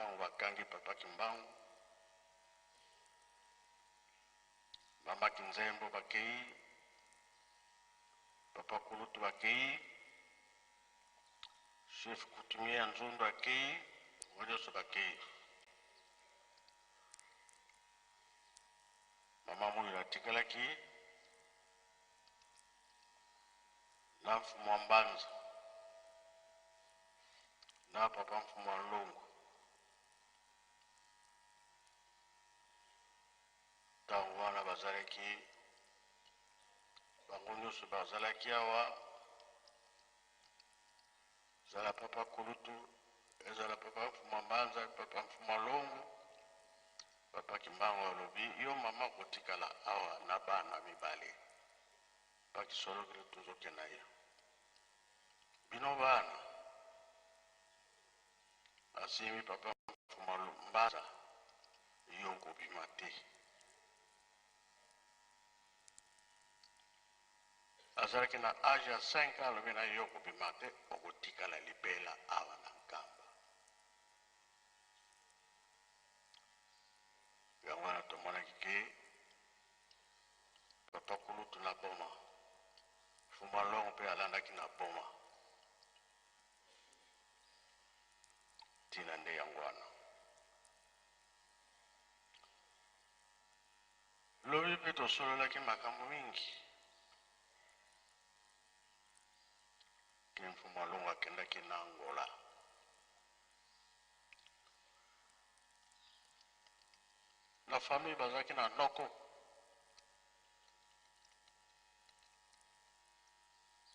Ntango bakangi Papa Kimbangu, Mama Kinzembo bakei, Papa Kulutu bakei, chef coutumier ya Nzundu akei, bango nyonso bakei. Mama Muyula atikalaki na Mfumu wa Mbanza na Papa Mfumu wa Nlongo. Ntango wana bazalaki bango nyonso bazalaki awa, ezala Papa Kulutu, ezala Papa Mfumu wa Mbanza, Papa Mfumu wa Longo. Papa Kimbangu alobi, yo mama okotikala awa na bana mibale. Pa kisolokele tozokenda ye bino bana asimbi papa mfuma mbanza yo okobima te azalaki na age ya 5 ans alobi na yo okobima te okotikala libela awa na nkamba yango wana tomonaki ke Papa kulutu na boma. Fuma longo pe alandaki na boma. Tina nde yango wana. Lobi pe tosololaki makambo mingi. Ke Mfuma Longo akendaki na Angola. Na famille bazalaki na noko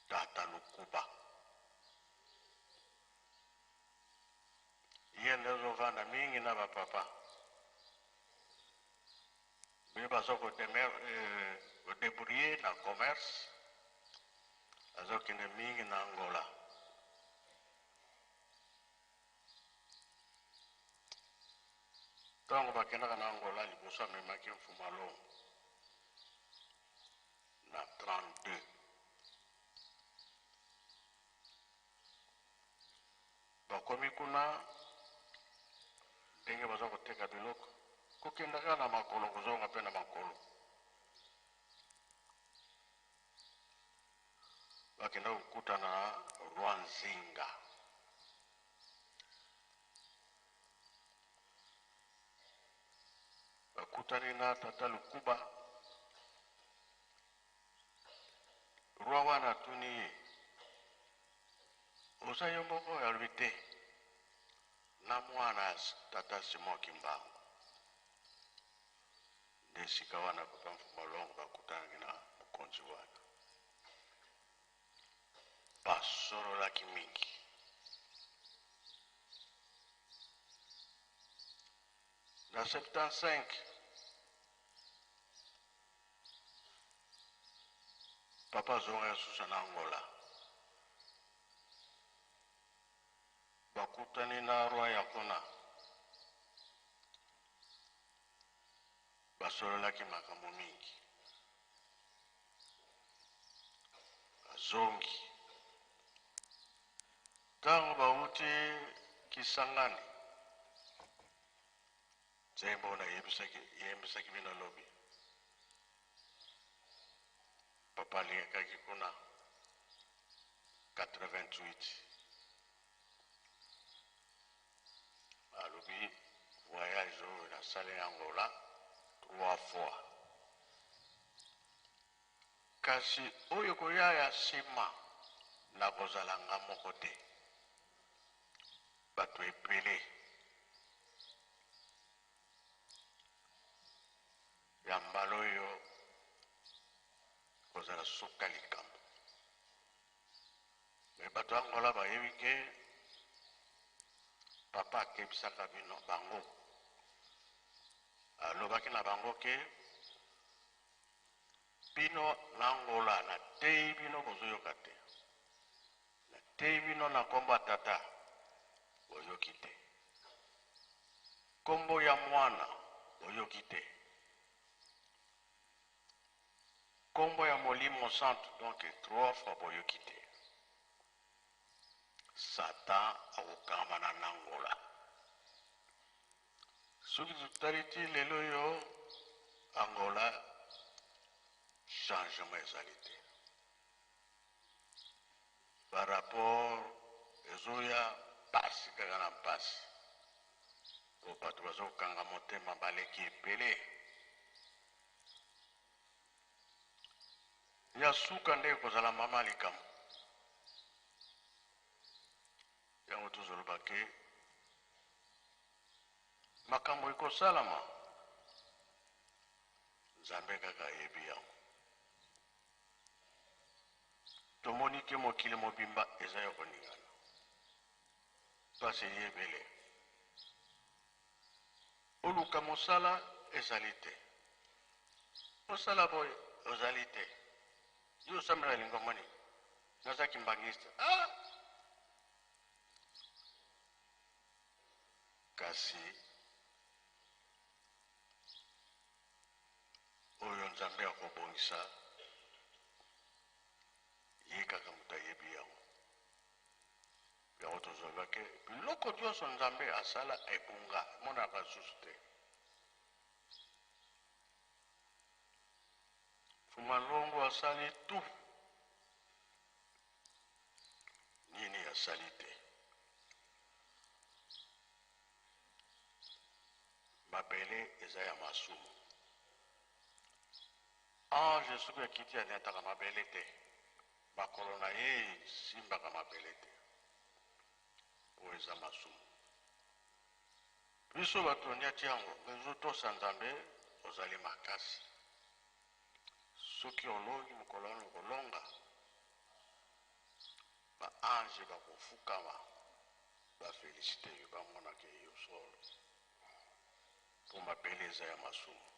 tata lukuba ye nde azovanda mingi na ba papa be baza kodebrouiller na commerce azokende mingi na Angola. Tango bakendaka na Angola liboso amemaki Mfuma Longo na 32. Bakomi kuna ndenge baza koteka biloko, kokenda kaka na makolo kozonga pe na makolo. Bakenda kokutana na Roi Nzinga. Bakutani na tata Lukuba. Roi wana atuni ye, oza yo moko? Alobi te, na mwana ya tata Simon Kimbangu. Nde esika wana papa Mfuma Longo bakutanaki na mokonzi wana. Basololaki mingi. Na 75, papa azongaki lisusu na Angola. Bakutani na roi ya kuna. Basololaki makambo mingi. Bazongi. Ntango bauti Kisangani, nzembo oyo nayebisaki yembisaki bino lobi, papa alekaki kuna 88 alobi voyage oyo nasali na Angola trois fois kasi oyo ekoya ya sima nakozala nga moko te bato ebele ya mbala oyo kozala suka likambo Mais bato ya Angola bayebi ke papa akebisaka bino bango, alobaki na bango ke bino na Angola nateyi bino bozoyoka te, nateyi bino na kombo ya tata boyoki te, kombo ya mwana boyoki te. Kombo ya molimo santu donc trois fois boyoki te satan akokangama na n'angola. Soki totali ti lelo oyo Angola changement ezali te. Ba rapport ezoya pasi kaka na pasi. Po bato bazokanga motema baleki ebele. Ya suka nde ekozala mama likambo. Yango tozoloba ke makambo ekosalama Nzambe kaka ayebi yango. Tomoni ke mokili mobimba eza ya koningana. Pasi eye ebele. Oluka mosala ezali te. Osala boye ozali te. Yo osambela lingomba nini? Naza kimbanguiste. Ah! Kasi oyo Nzambe akobongisa, ye kaka moto ayebi yango. Yango tozoloba ke biloko nyonso Nzambe asala ebunga, emonanaka lisusu te. Mfuma Longo asali tout, nini asali te? Mabele eza ya masumu. Ange soki akiti aniataka mabele te. Makolo na ye esimbaka mabele te. Oyo eza masumu. Biso bato oniati yango, mais ozotosa Nzambe, ozali makasi. Soki olongi mokolo wana okolonga. Ba anges bakofukama ba feliciter yo, bamona ke yo solo. Po mabele eza ya masumu.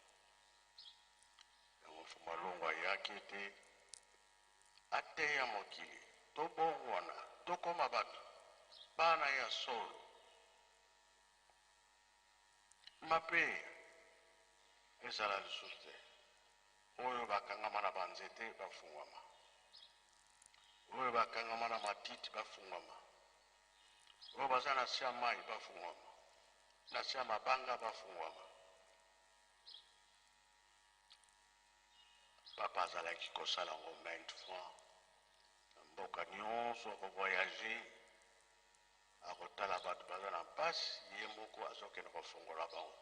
Yango Mfumu Alongo ayaki ete ateya mokili tobongwana, tokoma bato, bana ya solo. Mabe ezala lisusu te. Oyo bakangama na ba nzete bafungwama. Oyo bakangama na matiti bafungwama. Oyo baza na se ya mayi bafungwama. Na se ya mabanga bafungwama. Papa azalaki kosala yango maintes fois na mboka nionso ako voyager. Akotala batu baza na pasi ye moko azokende kofongola bango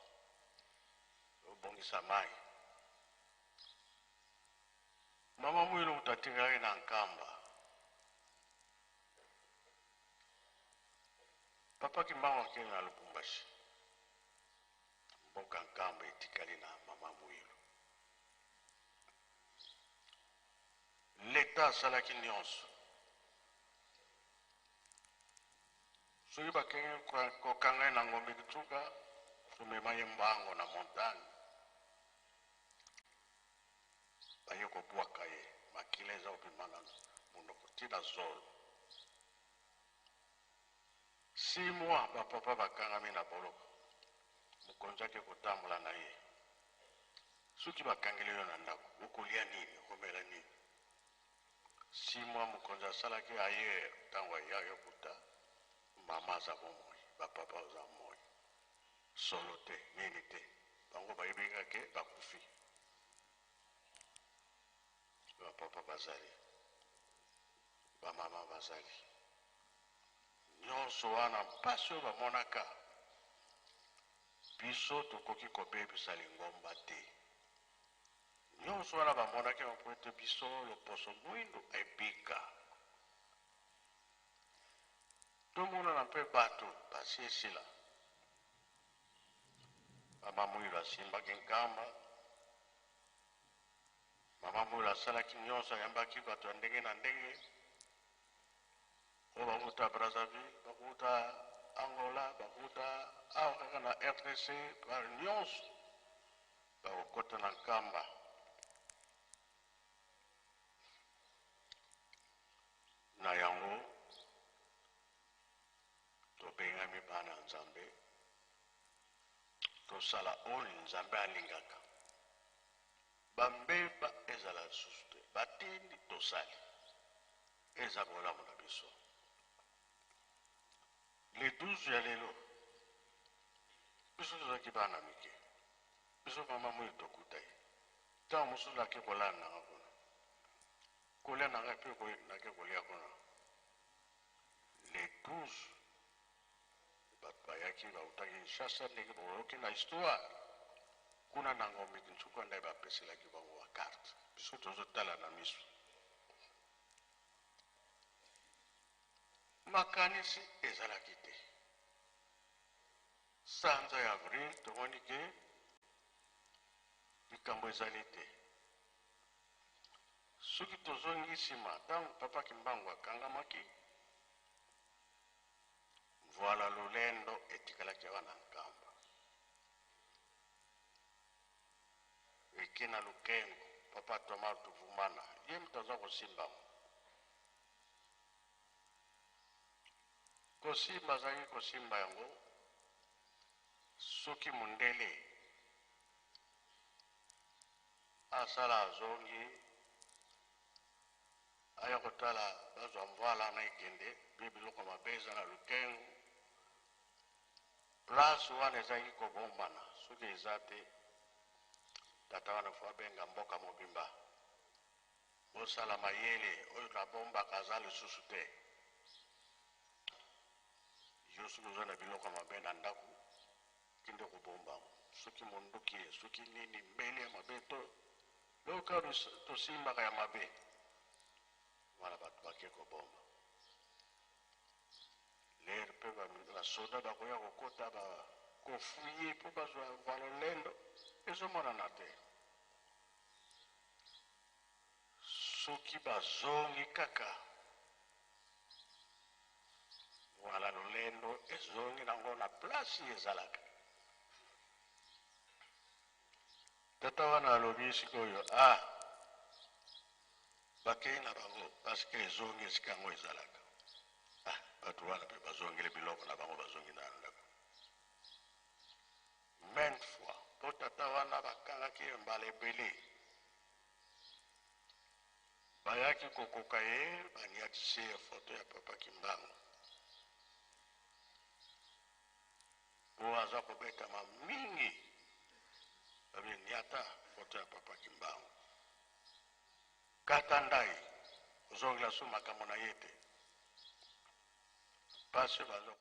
obongisa mayi. Mama Muilu mutu atikalaki na Nkamba. Papa Kimbangu akende na Lubumbashi. Mboka Nkamba etikali na mama Muilu. L'etat asalaki nionso. Soki bakenge kokanga ye na Ngombe Kitsuka, komema ye mbango na montagne, baye kobwaka ye, makila eza kobima na monoko ti na zolo. 6 mois ba papa bakangami na boloko, mokonzi ake kotambola na ye. Soki bakangeli yo na ndako, okolia nini, okomela nini? 6 mois mokonzi asalaki ailleurs tango ayaki akuta mama aza bomoi ba papa baza bomoi solo te nini te bango bayebi kaka ke bakufi ba papa bazali ba mama bazali nyonso wana mpasi oyo bamonaka biso tokoki kobebisa lingomba te. Nionso wana bamonaki yango mpo ete biso loposo muindu ebika. Tomonana mpe bato pasi esila. Mama Muilu asimbaki nkamba. Mama Muilu asalaki nionso, ayambaki bato ya ndenge na ndenge oyo bakuta Brazzaville, bakuta Angola, bakuta awa kaka na rdc, nionso. Bakokota na nkamba. Na yango, tobengami bana ya Nzambe, tosala oyo Nzambe alingaka. Bambeba ezala lisusu te, batindi tosali, eza bolamu na biso. Le 12 ya lelo. Biso tozalaki bana mike. Biso mama moyo tokuta ye. Ntango mosusu nake kolala nanga kuna. Kolia na ngai mpe nake kolia kuna. Le 12 bato bayaki bautaki Kinshasa ndenge boyoki na histoire kuna na Ngombe Kinsuka nde bapeselaki bango ba carte. Biso tozotala na miso. Makanisi ezalaki te. Sanza ya avril tomoni ke likambo ezali te. Soki tozongi nsima, ntango Papa Kimbangu akangamaki, Mvuala Lolendo etikalaki awa na Nkamba. Eke na Lukengo, Papa Thomas Tuvumana, ye moto aza kosimba yango. Kosimba azalaki kosimba yango soki mundele asala azongi aya kotala bazwa mvuala na ekende pe biloko mabe eza na lukengu place wana ezalaki kobombana soki eza te tata wana fo abenga mboka mobimba Bosala mayele oyo nabombaka aza lisusu te. Yo soki oza na biloko ya mabe na ndako kende kobomba yango, soki monduki, soki nini, mbeli ya mabe to biloko oyo tosimbaka ya mabe wana bato bake kobomba. Lere mpe basoda bakoya kokota bakofuye mpo bazwa valolendo ezomonana te. Soki bazongi kaka wala lolendo ezongi nango na place ezalaka. Tata wana alobi sikoyo ah bakei na bango parce que ezongi esika yango ezalaka. Ah bato wana pe bazongeli biloko na bango bazongi na ndako. Maintes fois po tata wana bakangaki ye mbala ebele bayaki kokoka ye baniatisi ye photo ya papa Kimbangu po aza kobetama mingi babi niata photo ya papa Kimbangu kata ndayi ozongela su makambo na ye te pasi baza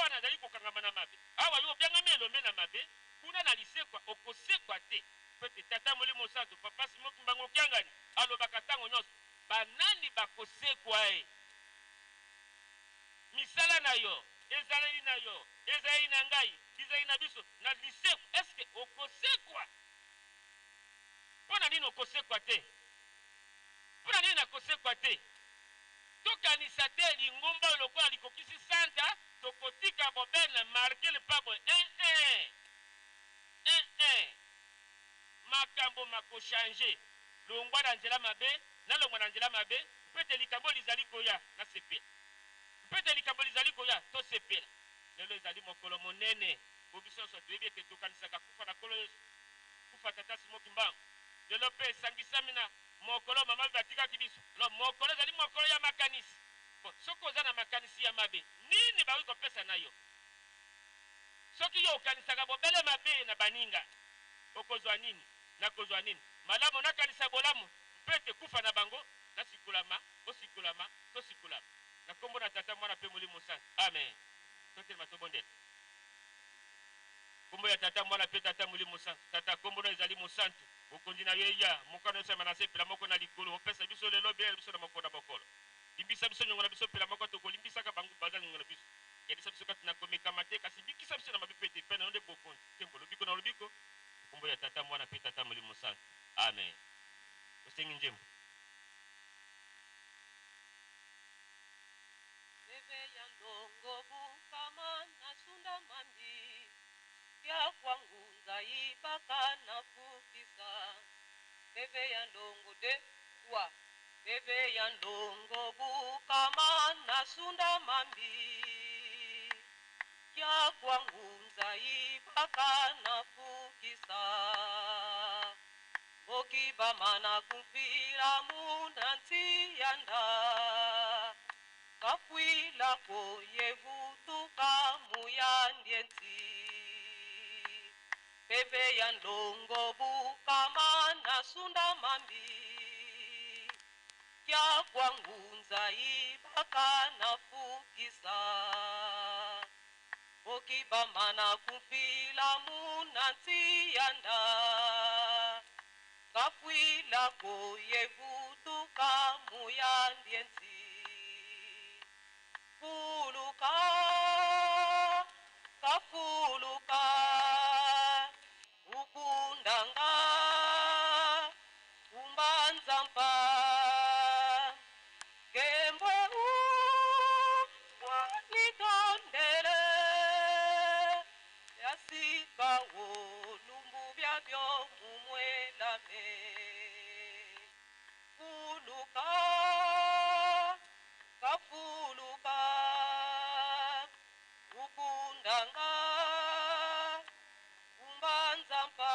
Awa nazali kokangama na mabe. Awa yo obiangami elombe na mabe, kuna na lisekwa okosekwa te. Mpo ete Tata Molimo Santu, Papa Simon Kimbangu Kiangani, alobaka tango nyonso, Banani bakosekwa e? Misala na yo, ezaleli na yo, ezaleli na ngai, bizaleli na biso, na lisekwa, est-ce que okosekwa? Mpo na nini okosekwa te? Mpo na nini nakosekwa te? Tokanisa te lingomba oyo lokola likokisi santa, tokotika bobele marque le pas boye. Eh-eh! Eh-eh! Makambo makochanger. Longwa na nzela mabe, nalongwa na nzela mabe, mpo ete likambo lizali koya, nasepela. Mpo ete likambo lizali koya, tosepela. Lelo ezali mokolo monene, mpo biso nyonso toyebi ete tokanisaka kufa na Nkolo Yesu, kufa Tata Simon Kimbangu. Lelo mpe esangisami na mokolo mama Bibi atikaki biso. Alors mokolo ezali mokolo ya makanisi. Bon, soki oza na makanisi ya mabe, nini bakoki kopesa na yo? Soki yo okanisaka bobele mabe na baninga, okozwa nini? Nakozwa nini? Malamu nakanisa bolamu mpe ete kufa na bango, nasikolama, osikolama, tosikolama. Na nkombo na Tata, Mwana mpe Molimo Mosantu. Amen. Totelema tobondela. Nkombo ya Tata, Mwana mpe Tata Molimo Mosantu. Tata, nkombo na yo ezali mosantu. Bokonzi na yo eya, mokano na yo esalema na se mpela moko na likolo. Opesa biso lelo bilei na biso na mokolo na mokolo. Limbisa biso nyongo na biso mpela moko tokolimbisaka bango baza nyongo na biso. Yandisa biso kati na komekama te, kasi bikisa biso na mabe mpe ete epai na yo nde bokonzi, nkembo, lobiko na lobiko. Nkombo ya Tata, Mwana mpe Tata Molimo Mosantu. Amen. Tosengi njembo. Bebe ya ndongo bukama na sunda mambi ya kwa ngunza ibaka na fukisa Bebe ya ndongo de wa Bebe ya ndongo bukama na sunda mambi ya kwa ngunza ibaka na fukisa Boki bamana kumfila muna ntiyanda Kafwila ko yevutuka muyandienti Bebe ya ndongo bukama na sunda mambi Ya kwa ngunza ibaka na fukisa Boki bamana kumfila muna ntiyanda Kafwila ko yevutuka muyandienti Fuluka, kafuluka, ukundanga, umbanzampa Kembwe u wanitondele Yasika wo lumbu byabyo mumwelame Fuluka, kafuluka, ukundanga, umbanzampa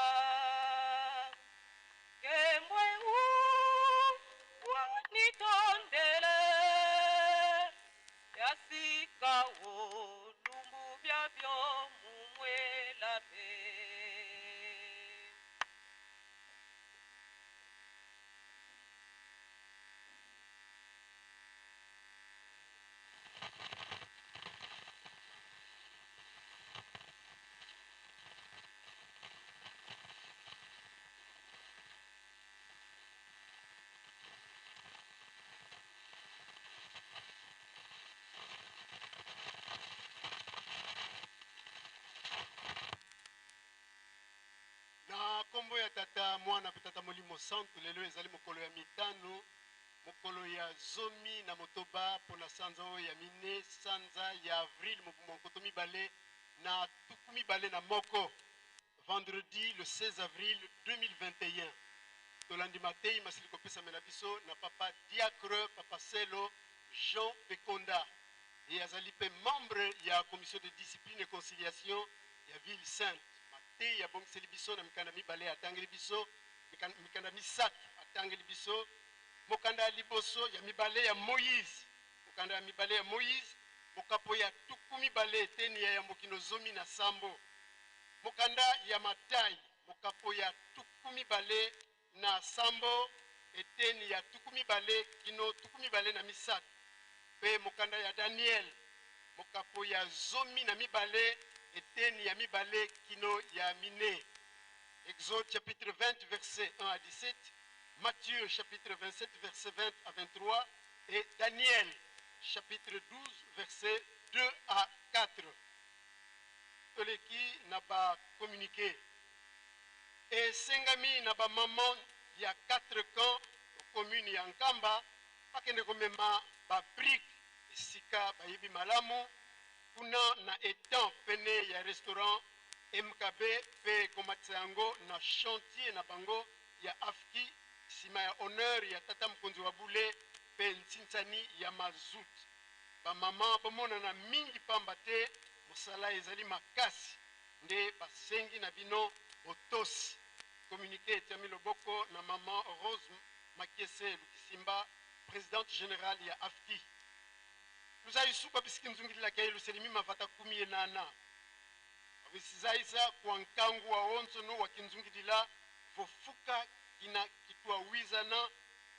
Kembwe u wanitondele Yasika wo lumbu byabyo mumwelame Na nkombo ya Tata, Mwana mpe Tata Molimo Santu, lelo ezali mokolo ya mitano, mokolo ya 16 mpo na sanza oyo ya mine, sanza ya avril mobu mwa 2021, vendredi le 16 avril 2021. Tolandi mateyi masili kopesamela biso na Papa Diacre Papa Selo Jean Bekonda. Ye azali mpe membre ya commission de discipline et conciliation ya ville sainte. Mateyi abongiseli biso na mikanda mibale atangeli biso, mikanda misato atangeli biso. Mokanda ya liboso ya mibale ya Moïse, mokanda ya mibale ya Moïse, mokapo ya 20 eteni ya yambo kino 17. Mokanda ya Matai, mokapo ya 27 eteni ya 20 kino 23. Mpe mokanda ya Daniel, mokapo ya 12, eteni ya mibale kino ya mine. Exode chapitre 20, verset 1 à 17, Matthieu chapitre 27, verset 20 à 23 et Daniel chapitre 12, verset 2 à 4. Toleki na ba communiqué. Esengami na ba maman ya 4 camps commune ya Nkamba bakende komema ba briques esika bayebi malamu kuna na étang pene ya restaurant MKB pe komatisa yango na chantier na bango ya AFKI sima ya honneur ya tata mokonzi wa bule pe ntsinsani ya mazout. Ba mama bomonana mingi pamba te mosala ezali makasi nde basengi na bino botosi. Communiqué etiami loboko na maman Rose Makiese Lukisimba, présidente générale ya AFKI. Luzayisuka bisiki nzungililaka yeluselemi mavata kumi yenana abisizaisa kwa nkangu wa onsono wa kinzungilila vofuka kina kitwawizana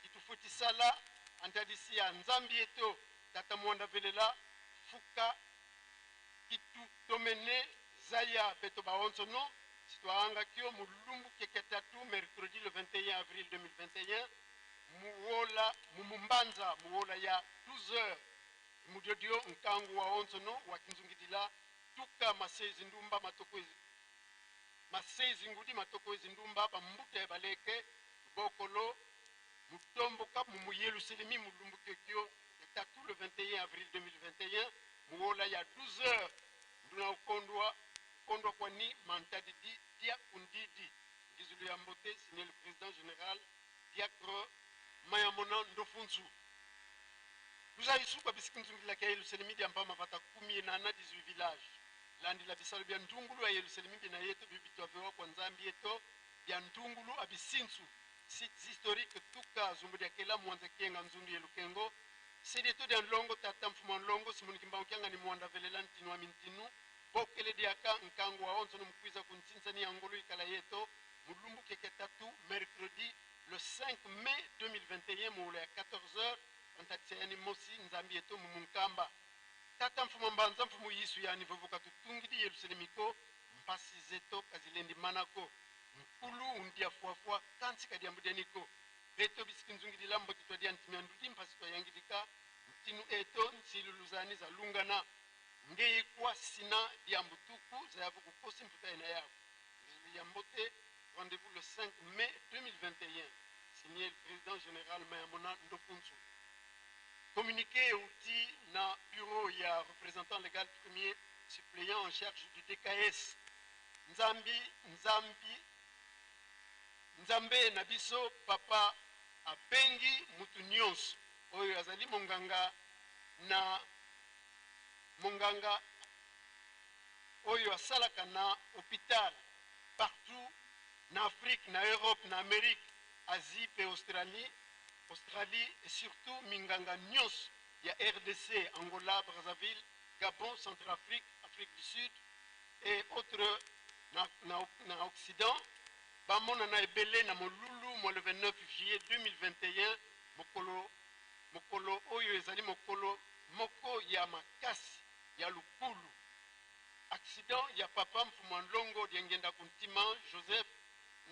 kitufutisala antadisi ya nzambi eto tata mwanda velela fuka kitutomene zaya beto baonsono sitwaangakio mulumbu keketatu mercredi le 21 avril 2021 muwola mumumbanza muwola ya 12 heures mudiodio nkangu wa onsono wa kinzungidila tuka masezi ndumba matoko masezi ngudi matoko ezindumba bambuta ya baleke bokolo mutomboka mumuyeluselemi mulumbu kekio etatu le 21 avril 2021 muwola ya 12 heures nduna ukondwa ukondwa kwani mantadidi dia kundidi ngizulu ya mbote signé le président général diacre Mayamona Ndofunzu. Luzayisuka bisiki nzungilaka Yelusalemi dia mpama vata kumi enana 18 village landila bisalo bia ntungulu ya Yelusalemi bina yeto bibitwavewa kwa nzambi yeto bia ntungulu abisinsu sites historiques tuka zumbu dia kela mwanza kienga nzundu ye lukengo sedeto dia nlongo tata mfuma nlongo simoni kimbangu kianga ni mwanda velela ntinu wa mintinu bokele diaka nkangu wa onso no mukwiza kuntsinsa ni angolo ikala yeto mulumbu keke tatu mercredi le 5 mai 2021 moulo ya 14h antatisayani mosi nzambi yeto mumunkamba tata mfumu mbanza mfumu yisu yani vovoka tutungidi yeluselemiko mpasi zeto kazilendi manako nkulu undia fuafua kansi kadiambu dianiko beto bisiki nzungidi lambo kitwa dia ntimia ndudi mpasi twa yangidika ntinu eto nsiluluzani za lungana ngei kwa sina diambu tuku zayavu kukosi mputa ena yako yambote. Rendez-vous le 5 mai 2021. Signé le président général Mayamona Ndokunsu. Communiqué outil na bureau ya représentant légal premier suppléant en charge du DKS. Nzambi, Nzambi, Nzambe na biso papa abengi mutu nyonso oyo azali monganga na monganga oyo asalaka na hôpital partout na Afrique, na Europe, na Amérique, Asie pe Australie, Australie et surtout minganga nyonso ya RDC, Angola, Brazzaville, Gabon, Centrafrique, Afrique du Sud et autres na, na, na Occident. Bamona na ebele na molulu mo le 29 juillet 2021 mokolo mokolo oyo ezali mokolo moko ya makasi ya lukulu. Accident ya papa Mfuma Nlongo Diangenda Kuntima Joseph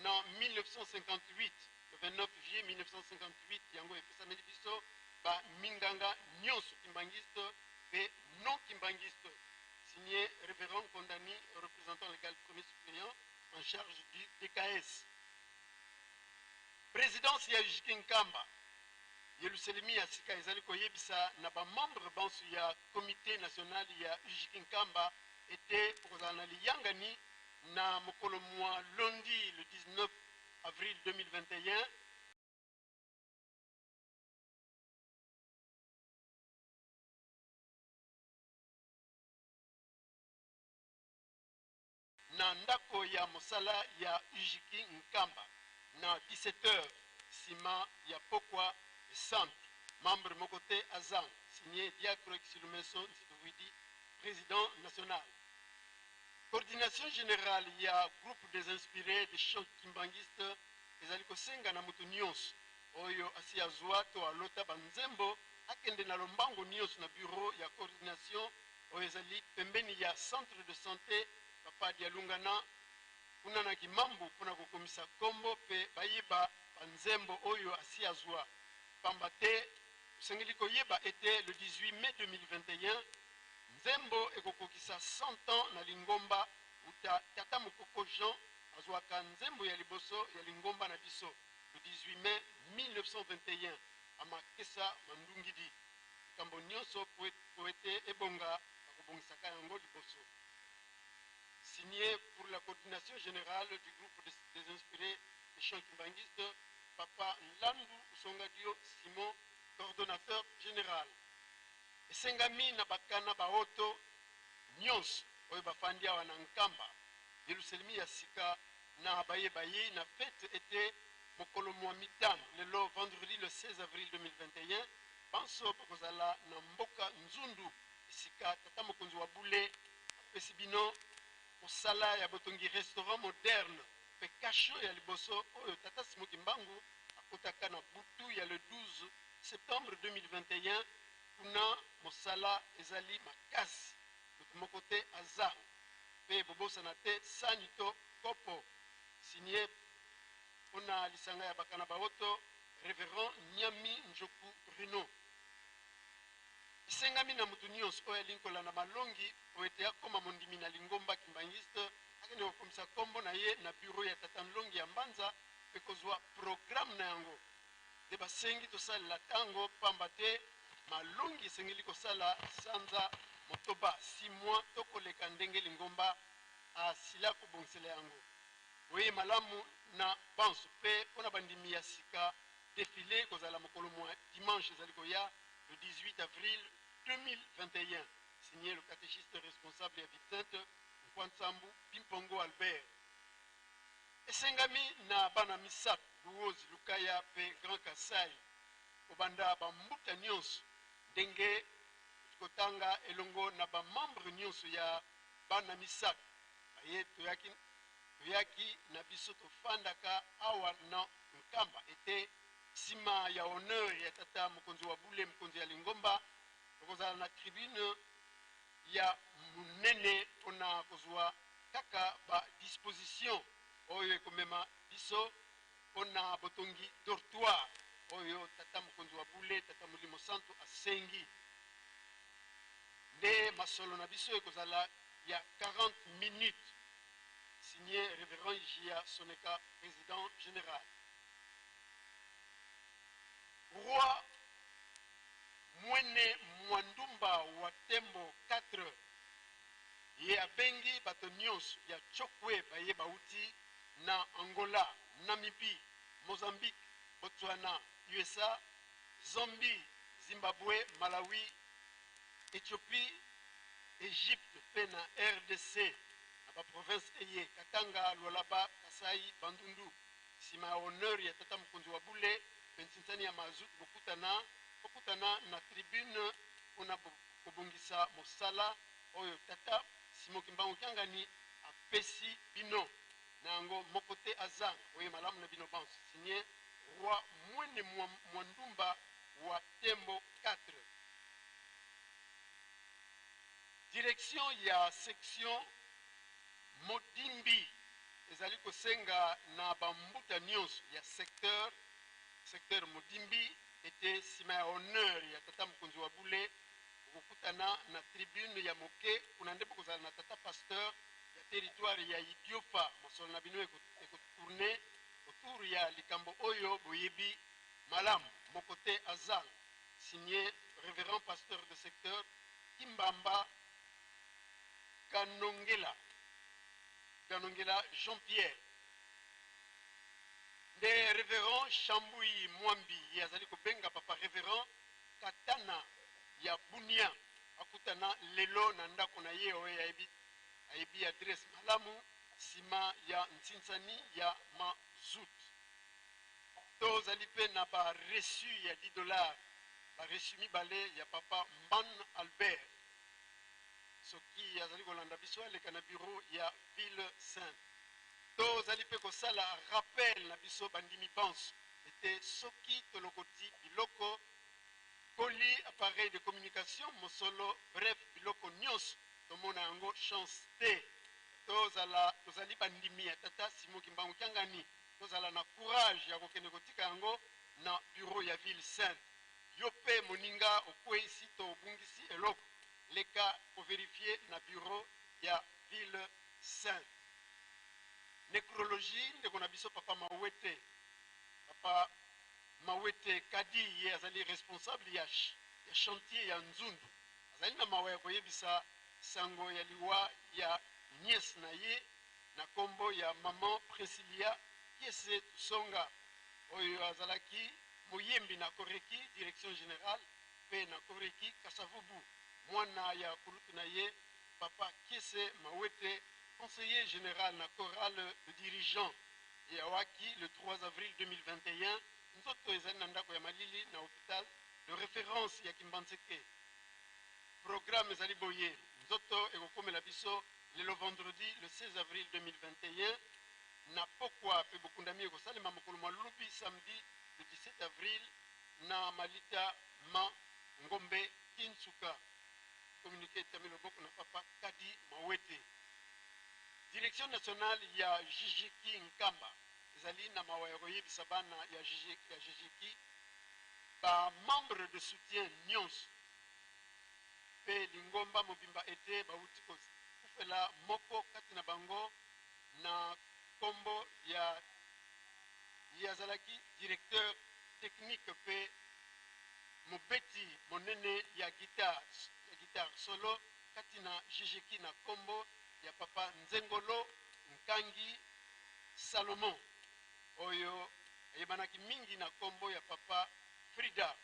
na 1958 le 29 juillet 1958 yango epesameli biso ba minganga nyonso kimbangiste pe non kimbangiste. Signé révérend Kondani, représentant légal premier suppléant en charge du DKS. Présidence ya Ujiki Nkamba Yelusalemi ya sika ezali koyebisa na ba membre banso ya comité national ya Ujiki Nkamba ete pokozala na liyangani na mokolo mwa lundi le 19 avril 2021 na ndako ya mosala ya Ujiki Nkamba na 17h sima ya pokwa centre membre moko te azang. Signé Diacre Xilumeso Nsituvwidi, président national. Coordination générale ya groupe des inspirés des chants kimbanguistes ezali kosenga na moto nyonso oyo asi azwa to alota banzembo akende na lombango nyonso na bureau ya coordination oyo ezali pembeni ya centre de sante Papa Dialungana kuna na Kimambu mpo na kokomisa kombo mpe bayeba ba nzembo oyo asi azua. Pamba te tosengeli koyeba ete le 18 mai 2021 nzembo ekokokisa 100 ans na lingomba wuta tata mokoko Jean azuaka nzembo ya liboso ya lingomba na biso le 18 mai 1921 amakesa mandungidi. Likambo nionso po ete ebonga bakobongisaka yango liboso. Signé pour la coordination generale du groupe des inspirés des chants kimbanguistes, Papa Nlandu Usongadio Simon, coordonnateur general. Esengami na bakana baoto nionso oyo bafandi awa na Nkamba, Yelusalemi ya sika na baye bayei na fete ete mokolo mua mitano, lelo vendredi le 16 avril 2021, banso bakozala na mboka Nzundu esika tata mokonzi wa bule apesi bino mosala ya botongi restaurant moderne mpe cachot ya liboso oyo tata Simon Kimbangu akotaka na butu ya le 12 septembre 2021. Kuna mosala ezali makasi, moto moko te azanga mpe bobosana te sani to kopo. Signe mpo na lisanga ya bakana baoto, Reverend Nyami Njoku Bruno. Esengami na moto nionso oyo alingi kolanda malongi po ete akoma mondimi na lingomba Kimbanguiste akende kokomisa kombo na ye na bureau ya Tata Nlongi ya Mbanza pe kozua programme na yango. Nde basengi tosalela tango pamba te malongi esengeli kosala sanza motoba, six mois, to koleka ndenge lingomba asila kobongisela yango. Boyei malamu na banso pe po na bandimi ya sika. Defile ekozala mokolo mua dimanche ezali koya, le 18 avril 2021. Signe le catechiste responsable ya Ville Sainte, Nkwansambu Bimpongo Albert. Esengami na bana misato, Luozi, Lukaya pe Grand Kasai, kobanda ba mbuta nionso ndenge kotanga elongo na ba membres nionso ya bana misato baye toyaki toyaki na biso tofandaka awa na Nkamba ete sima ya honneur ya tata mokonzi wa bule mokonzi ya lingomba tokozala na tribune ya monene pona kozua kaka ba disposition oyo ekomema biso pona botongi dortoir oyo tata mokonzi wa bule tata molimo santu asengi. Nde masolo na biso ekozala ya 40 minutes. Signe Reverend Jia Soneka, president general. Roi Mwene Mwandumba wa Tembo 4 ye abengi bato nionso ya Chokwe baye bawuti na Angola, Namibie, Mozambique, Botswana, usa, Zambie, Zimbabwe, Malawi, Ethiopie, Egypte mpe na rdc na ba provinces eye, Katanga, Lualaba, Kasaï, Bandundu. Sima ya honneur ya tata mokonzi wa bule mpe nsinsani ya mazout bokutana bokutana na tribune mpo na kobongisa mosala oyo tata Simon Kimbangu Kiangani apesi bino. Na yango moko te azanga. Boye malamu na bino banso. Signe Roi Mwene Mwandumba wa Tembo 4. Direction ya section Modimbi ezali kosenga na ba mbuta nionso ya secteur secteur Modimbi ete sima ya honneur ya tata mokonzi wa bule bokokutana na tribune ya moke kuna nde bokozala na tata pasteur ya territoire ya Idiofa. Masolo na bino eko tourner autour ya likambo oyo boyebi malamu moko te azanga. Signe Reverend pasteur de secteur Kimbamba Kanongela Kanongela Jean Pierre. Nde Reverend Shambui Mwambi ye azali kobenga papa Reverend Katana ya Bunia akutana lelo na ndako na ye oyo ayebi ayebi adresse malamu sima ya nsinsani ya mazout. Tozali pe na ba reçu ya 10 dollars, ba reçu mibale ya papa Mban Albert. Soki azali kolanda biso aleka na bureau ya ville sainte. Tozali pe kosala rappel na biso bandimi banso ete soki tolokoti biloko. Colis, appareil de communication, mosolo, bref biloko nionso tomona yango chance te. Tozala tozali bandimi ya tata Simon Kimbangu Kiangani, tozala na courage ya kokende kotika yango na bureau ya ville sainte. Yo pe moninga okweyisi to obungisi eloko, leka ko verifier na bureau ya ville sainte. Necrologie ndeko na biso papa Mawete, papa Mawete Kadi ye azali responsable ya ya chantier ya Nzundu azali na mawa ya koyebisa sango ya liwa ya nièce na ye na kombo ya maman Princilia Kiese Tusonga oyo azalaki moyembi na Koreki direction generale pe na Koreki Kasavubu mwana ya kulutu na ye papa Kiese Mawete conseiller general na chorale de dirigeants Eyawaki le 3 avril 2021, nzoto ezali na ndako ya malili na hopital de reference ya Kimbanseke. Programme ezali boye, nzoto ekokomela biso lelo vendredi le 16 avril 2021 na pokwa pe bokundami ekosalema mokolo mwa lobi samedi le 17 avril na malita ma Ngombe Kinsuka. Communique etiami loboko na Papa Kadi Mawete. Direction nationale ya JJQ Nkamba ezali na mawa ya koyebisa bana ya JJQ, ba membres de soutien nionso mpe lingomba mobimba ete bawuti kokufela moko kati na bango na kombo ya ye azalaki directeur technique mpe mobeti monene ya guitare solo kati na JJQ na kombo ya papa Nzengolo Nkangi Salomon oyo ayebanaki mingi na kombo ya papa Frida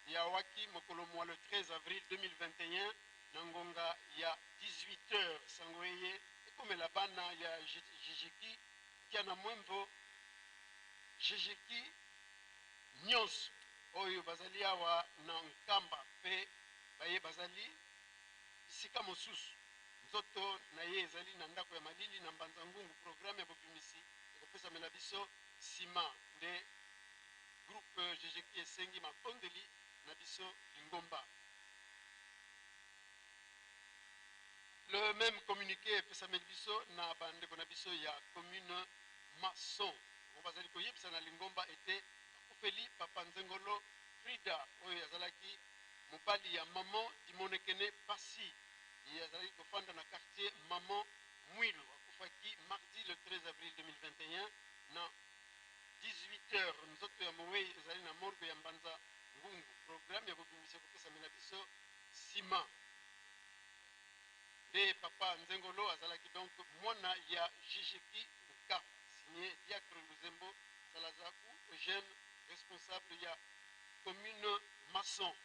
ye awaki mokolo mua le 13 avril 2021 na ngonga ya 18 heures. Sango eye ekomela bana ya JJQ Kiana Mwemvo, JJQ nionso oyo bazali awa na Nkamba pe baye bazali bisika mosusu. Nzoto na ye ezali na ndako ya malili na Mbanza Ngungu. Programme ya bobimisi ekopesamela biso sima nde groupe GGQ esengi mabondeli na biso lingomba. Le meme communique epesameli biso na ba ndeko na biso ya commune Mason. Bango bazali koyebisa na lingomba ete bakufeli Papa Nzengolo Frida oyo azalaki mobali ya maman Dimonekene Pasi. Ye azalaki kofanda na quartier Maman Mwilu. Akufaki mardi le 13 avril 2021 na 18 heures. Nzoto ya moweyi ezali na morgue ya Mbanza Ngungu. Programme ya kobimisa ekopesamela biso sima. Nde papa Nzengolo azalaki donc mwana ya JJQ Nka. Signé Diacre Luzembo Salazaku Eugène, responsable ya commune Maçon.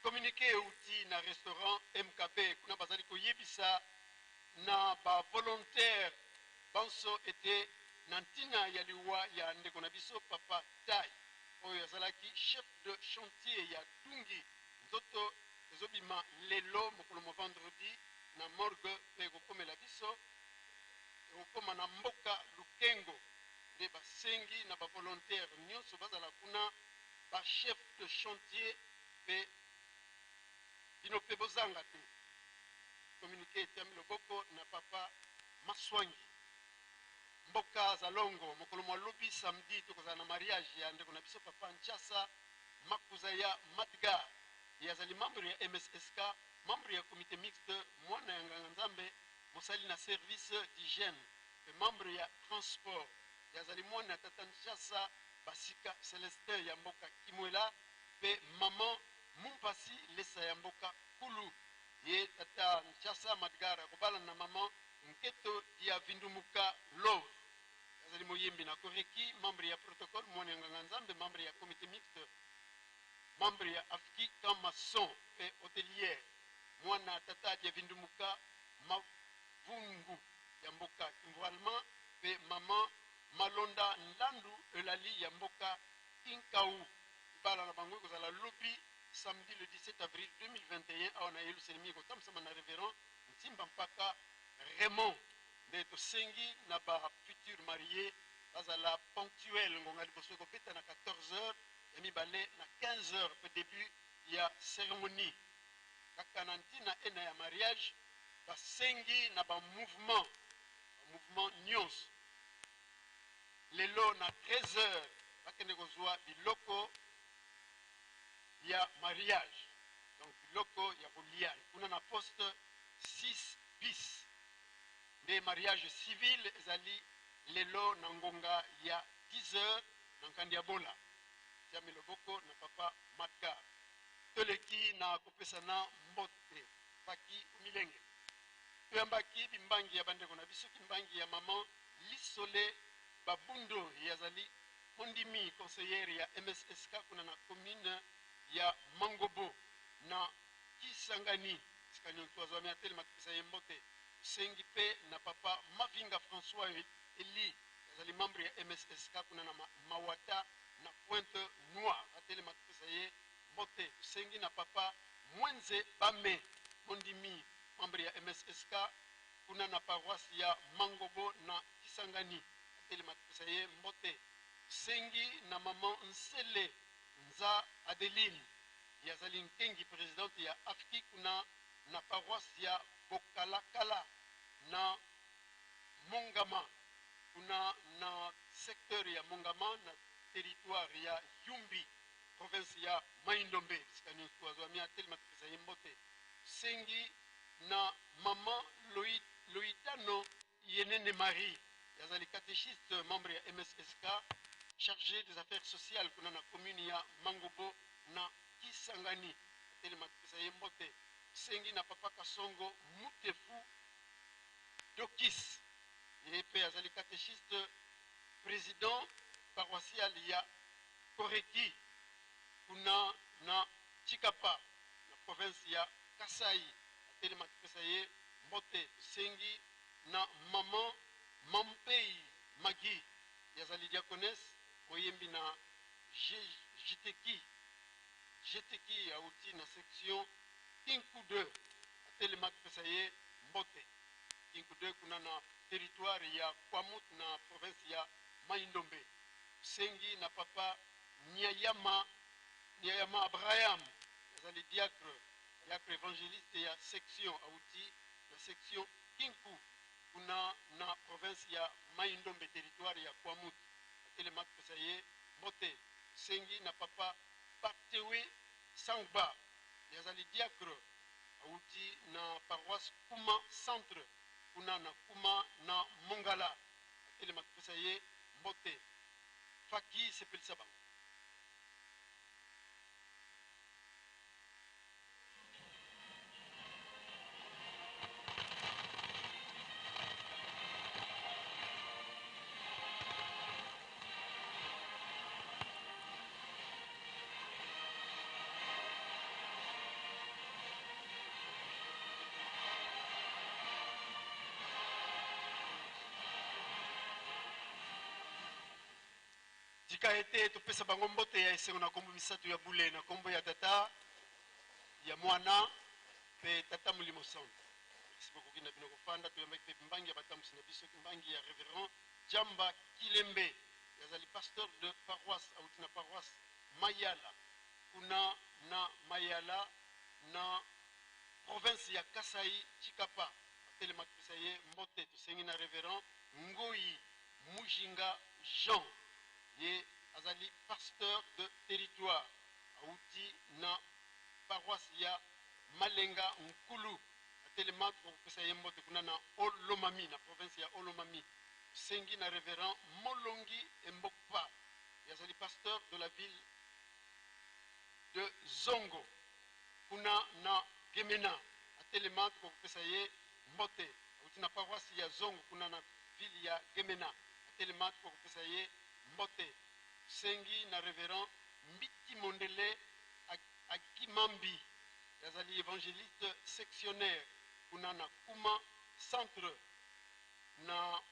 Communique ewuti na restaurant MKB, kuna bazali koyebisa na ba volontaires banso ete na ntina ya liwa ya ndeko na biso Papa Tai oyo azalaki chef de chantier ya Dungi, nzoto ezobima lelo mokolo mwa vendredi na morgue mpe ekokomela biso ekokoma na mboka Lukengo. Nde basengi na ba volontaires nionso bazala kuna ba chefs de chantier pe bino pe bozanga te. Communique etiami loboko na papa Maswangi. Mboka Zalongo, mokolo mwa lobi samedi tokozala na mariage ya ndeko na biso papa Nchasa Makuza ya Madgar. Ye azali membre ya MSSK, membre ya comite mixte, mwana ya nganga Nzambe, mosali na service d'hygiène pe membre ya transport. Ye azali mwana ya tata Nchasa Basika Celestin ya mboka Kimwela pe maman Mumpasi Lesa ya mboka Kulu. Ye tata Nchasa Madgar akobalana na maman Nketo dia Vindumuka Love. Azali moyembi na Koreki, membre ya protocole, mwana ya nganga Nzambe, membre ya comite mixte, membre ya Afki camp maçon pe hotelière. Mwana tata dia Vindumuka Mavungu ya mboka Kimvualma pe maman Malonda Nlandu Eulalie ya mboka Kinkau. Libala na bango ekozala lobi samedi le 17 avril 2021 awa na Yelusalemi, ekotambwisama na Reverend Nsimba Mpaka Raymond. Nde tosengi na ba futurs maries bazala ponctuels, ngonga liboso ekobeta na 14 heures. Ya mibale na 15 heures mpe debut ya ceremonie. Kaka na ntina ena ya mariage, basengi na ba mouvement, ba mouvement nionso lelo na 13 heures bakende kozua biloko ya mariage, donc biloko ya kolia kuna na poste 6 bis. Nde mariage civil ezali lelo na ngonga ya 10 heures na Nkandiabola. Tiami loboko na papa Madgar. Toleki na kopesana mbote. Faki Omilenge. Toyambaki bimbangi ya bandeko na biso, kimbangi ya maman Lisole Babundo, ye azali mondimi conseillère ya MSSK kuna na commune ya Mangobo na Kisangani. Esika nyonso azwami atelema topesa ye mbote. Tosengi mpe na papa Mavinga François Elie, azali membre ya MSSK kuna na Mawata na Pointe Noire, atelema topesa ye mbote. Tosengi na papa Mwenze Bame, mondimi membre ya MSSK kuna na paroisse ya Mangobo na Kisangani, atelema topesa ye mbote. Tosengi na maman Nsele Nza Adeline, ye azali nkengi presidente ya AFKI kuna na paroisse ya Bokalakala na Mongama, kuna na secteur ya Mongama na territoire ya Yumbi, province ya Mai-Ndombe. Bisika nyonso azwami atelema topesa ye mbote. Tosengi na maman Loitano Yenene Marie, ye azali catechiste membre ya MSSK, chargee des affaires sociales kuna na commune ya Mangobo na Kisangani. Atelema topesa ye mbote. Tosengi na papa Kasongo Mutefu Dokis, ye pe azali catechiste president paroissial ya Koreki kuna na Tshikapa na province ya Kasaï. Atelema topesa ye mbote. Tosengi na maman Mampei Maggie, ye azali diaconesse moyembi na Jteki, Jteki awuti na section Kinku deux. Atelema topesa ye mbote. Kinku deux kuna na territoire ya Kwamouth na province ya Mai-Ndombe. Tosengi na papa Nyayama, Nyayama Abraham, azali diacre, diacre evangeliste ya section, awuti na section Kinku kuna na province ya Mai-Ndombe, territoire ya Kwamouth. Atelema topesa ye mbote. Tosengi na papa Bartewe Sangba, ye azali diacre, awuti na paroisse Kuma centre kuna na Kuma na Mongala. Atelema topesa ye mbote. Faki sepelisa bango. Tika ete topesa bango mbote ya esengo na nkombo misato ya bule, na nkombo ya Tata, ya Mwana, mpe Tata Molimo Santu. Merci, bokoki na bino kofanda. Toyambaki mpe mbangi ya batambusi na biso, mbangi ya Reverend Jamba Kilembe, ye azali pasteur de paroisse, awuti na paroisse Mayala, kuna na Mayala na province ya Kasaï Tshikapa. Atelema topesa ye mbote. Tosengi na Reverend Ngoyi Mujinga Jean, ye azali pasteur de territoire, awuti na paroisse ya Malenga Nkulu. Atelema tokopesa ye mbote kuna na Olomami, na province ya Olomami. Tosengi na Reverend Molongi Embokpa, ye azali pasteur de la ville de Zongo kuna na Gemena. Atelema tokopesa ye mbote, awuti na paroisse ya Zongo kuna na ville ya Gemena. Atelema tokopesa ye mbote. Tosengi na Reverend Mbiti Mondele Agimambi, ye azali evangeliste sectionnaire kuna na Kuma centre, na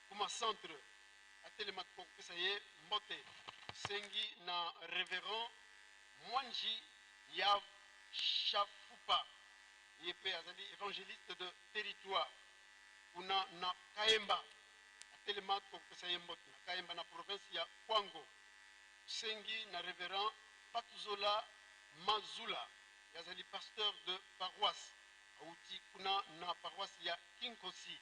Kuma centre. Atelema tokopesa ye mbote. Tosengi na Reverend Mwanji Yav Shafupa, ye pe azali evangeliste de territoire kuna na Kaemba. Atelema tokopesa ye mbote na Kaemba na province ya Kwango. Tosengi na Reverend Patuzola Mazula, ye azali pasteur de paroisse, awuti kuna na paroisse ya Kinkosi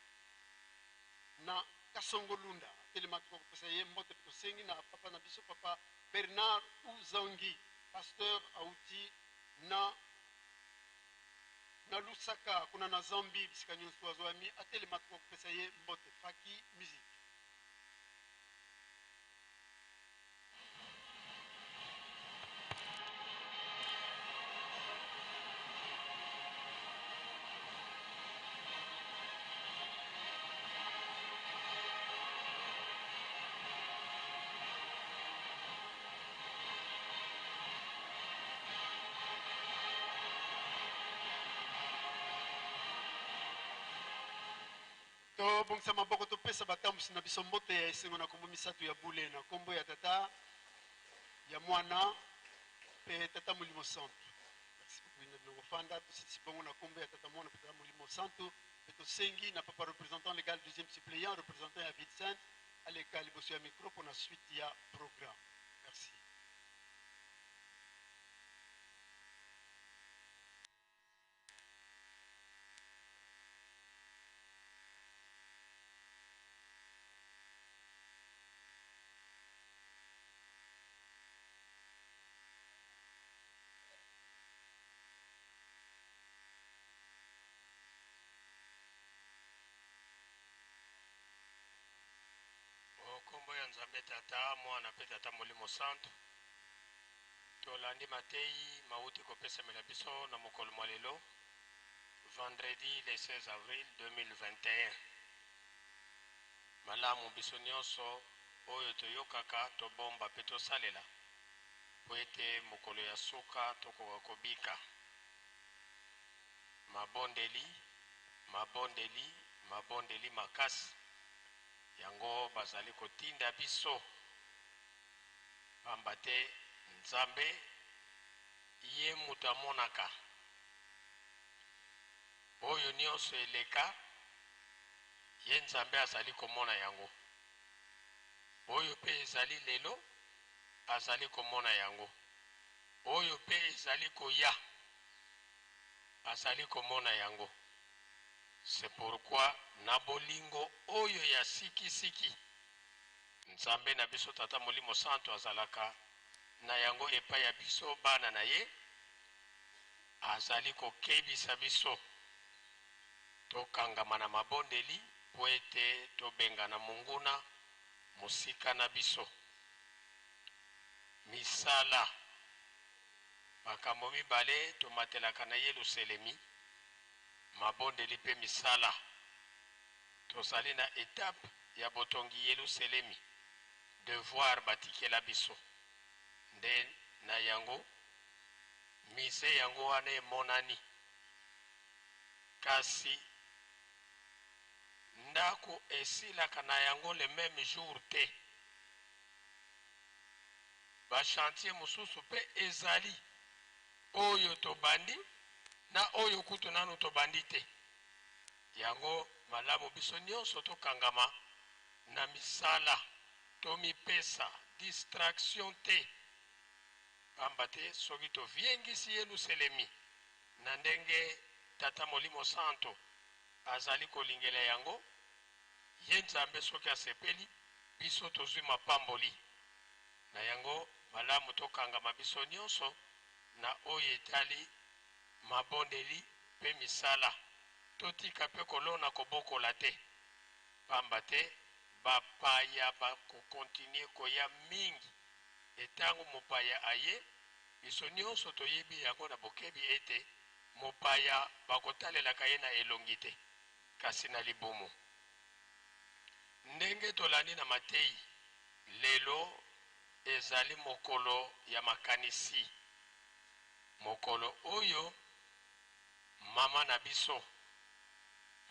na Kasongolunda. Atelema tokoka kopesa ye mbote. Mpe tosengi na papa na biso papa Bernard Uzangi, pasteur awuti na na Lusaka kuna na Zambie, bisika nyonso azwami, atelema tokoka kopesa ye mbote. Faki Musique. Tobongisa maboko, topesa batambwisi na biso mbote ya esengo na kombo misatu ya bule, na kombo ya Tata, ya Mwana mpe Tata Molimo Santu. Merci beaucoup na bino kofanda. Tosilisi bongo na kombo ya Tata, Mwana mpe Tata Molimo Santu, mpe tosengi na papa représentant légal, deuxième suppléant, représentant ya ville sainte, aleka liboso ya micro mpo na suite ya programme. Merci. O nkombo ya Nzambe Tata, Mwana mpe Tata Molimo Santu, tolandi mateyi mawuti kopesamela biso na mokolo mwa lelo, vendredi le 16 avril 2021. Malamu biso nyonso oyo toyokaka tobomba mpe tosalela, mpo ete mokolo ya suka tokoka kobika. Mabondeli, mabondeli, mabondeli makasi, yango bazali kotinda biso, pamba te Nzambe ye moto amonaka oyo nionso eleka, ye Nzambe azali komona yango, oyo pe ezali lelo azali komona yango, oyo pe ezali koya azali komona yango. C'est pourquoi na bolingo oyo ya siki siki Nzambe na biso Tata Molimo Santu azalaka na yango epai ya biso bana na ye, azali kokebisa biso tokangama na mabondeli mpo ete tobengana monguna mosika na biso. Misala Makambo mibale tomatelaka na Yeluselemi, mabondeli mpe misala. Tozali na etape ya botongi Yeluselemi, devoir batikela biso. Nde na yango, musee yango wana emonani. Kasi ndaku esilaka na yango le meme jour te. Ba chantiers mosusu pe ezali oyo tobandi na oyo kutu nanu tobandi te. Yango malamu biso nionso tokangama na misala, tomipesa distraction te, pamba te soki toviengisi Yeluselemi na ndenge Tata Molimo Santo azali kolingela yango, ye Nzambe soki asepeli, biso tozui mapamboli. Na yango malamu tokangama biso nionso na oyo etali mabondeli mpe misala. Totika mpe kolona kobokola te, pamba te bapaya bako continuer koya mingi et tango mopaya aye, biso nionso toyebi yango na bokebi ete mopaya bakotalelaka ye na elongi te, kasi na libumu. Ndenge tolandi na mateyi, lelo ezali mokolo ya makanisi. Mokolo oyo mama na biso,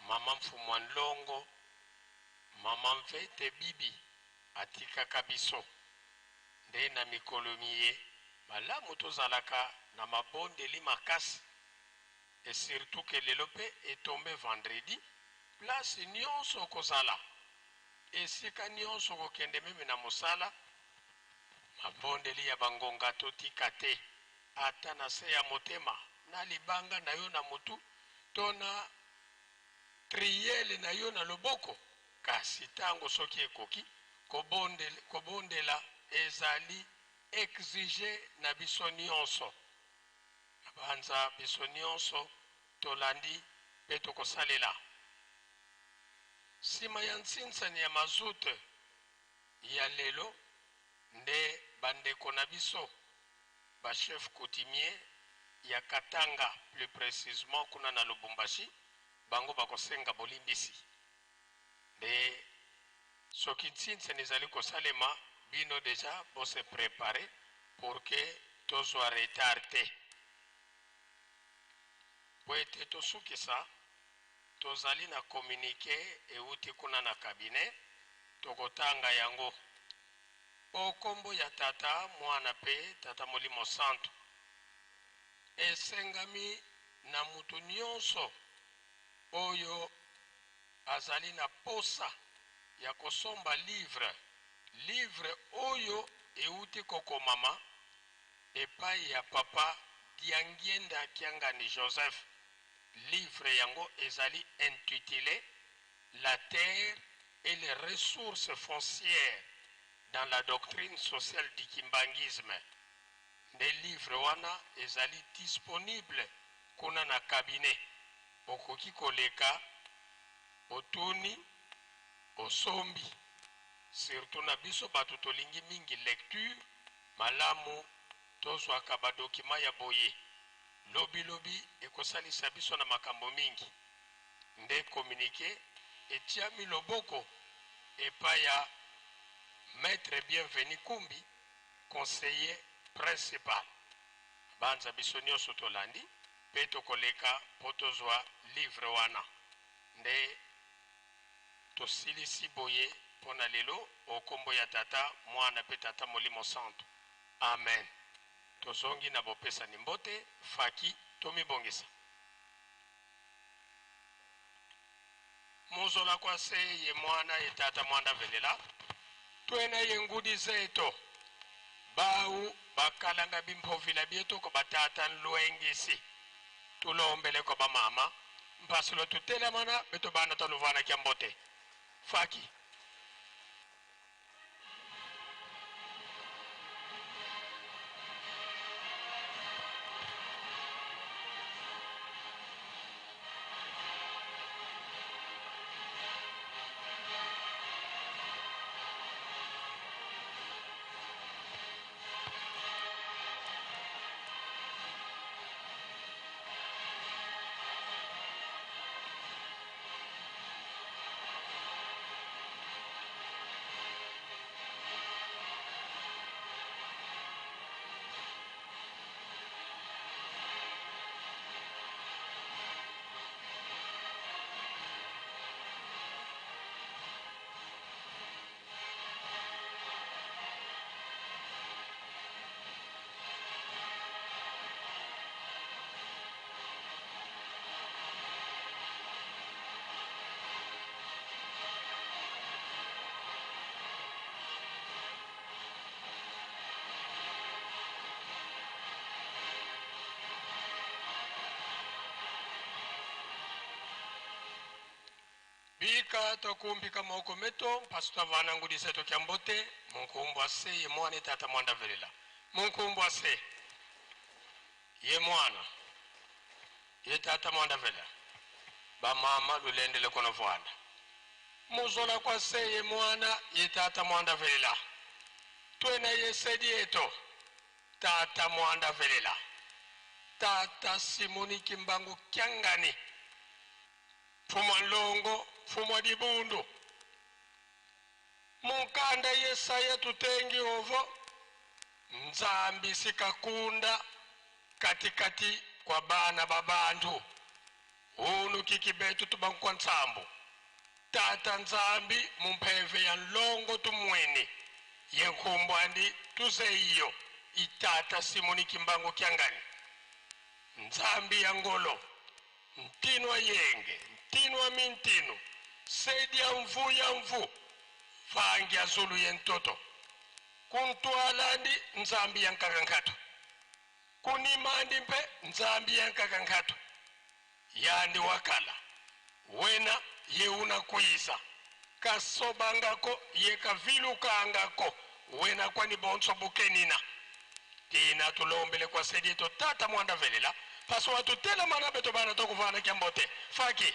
mama Mfumua Nlongo, mama Mvete Bibi atikaka biso. Nde na mikolo miye, malamu tozalaka na mabondeli makasi et surtout que lelo pe e tombe vendredi, place nionso okozala, esika nionso okokende meme na mosala, Mabondeli ya bangonga totika te, ata na se ya motema, na libanga na yo na motu to na triele na yo na loboko, kasi tango soki ekoki, kobondela ezali exige na biso nionso. Nabanza biso nionso tolandi pe tokosalela. Sima ya nsinsani ya mazout ya lelo nde ba ndeko na biso ba chefs coutumiers ya Katanga plus precisement kuna na Lubumbashi bango bakosenga bolimbisi. Nde soki nsinsani ezali kosalema bino dejà bo se preparer pour que tozua retard te. Mpo ete tosukisa, tozali na communique ewuti kuna na cabinet, tokotanga yango. O kombo ya Tata, Mwana mpe Tata Molimo Santu, esengami na mutu nionso oyo azali na posa ya kosomba livre, livre oyo ewuti kokomama epayi ya Papa Diangienda Kiangani Joseph, livre yango ezali intitule La terre et les ressources foncières dans la doctrine sociale du kimbanguisme nde livre wana ezali disponible kuna na cabinet okoki koleka otuni osombi surtout na biso batu tolingi mingi lecture malamu tozwaka ba documents ya boye lobi lobi ekosalisa biso na makambo mingi nde communique etiami loboko epai ya Maitre Bienvenu Kumbi, conseiller principal. Banza biso nionso tolandi pe tokoleka po tozwa livre wana. Nde tosilisi boye po na lelo o kombo ya Tata, Mwana pe Tata Molimo Santu. Amen. Tozongi na bopesani mbote, faki, tomibongisa. Muzola kwa se ye mwana ye tata mwanda velela twena ye ngudi zeto bau bakalanga bimphovila bietu ko batata nlwengisi tulombele ko bamama mpasulo tutelamana beto bana taluvana kya mbote faki. Bika tokumbika moko meto mpasu tavana ngudi seto kya mbote munkumbu ase ye mwana etata mwanda velela munkumbu ase ye mwana ye tata mwanda velela bamama lulendele kono vwanda muzola kwa se ye mwana ye tata mwanda velela twena ye sedi eto tata mwanda velela tata Simoni Kimbangu Kiangani Mfumwa Nlongo Mfumwa Dibundu Munkanda Yesaya tutengi ovo Nzambi sikakunda katikati kwa bana ba bantu Unu kiki betu tubankwa nsambu Tata Nzambi mumpeve ya nlongo tumweni ye nkumbwandi tuzeiyo itata Simoni Kimbangu Kiangani Nzambi ya ngolo Ntinu a yenge, ntinu a mintinu, sedi a mvu ya mvu, vangi a zulu ye ntoto. Kuntwalandi Nzambi ya nkakankatu, kunimandi mpe Nzambi ya nkakankatu yandi wakala, wena ye una kwiza, kasobangako ye kavilukangako, wena kwani bonso bukenina. Tina tulombele kwa sedi yetu tata mwanda velela, paso watutela mana beto bana tokuvana kya mbote. Faki.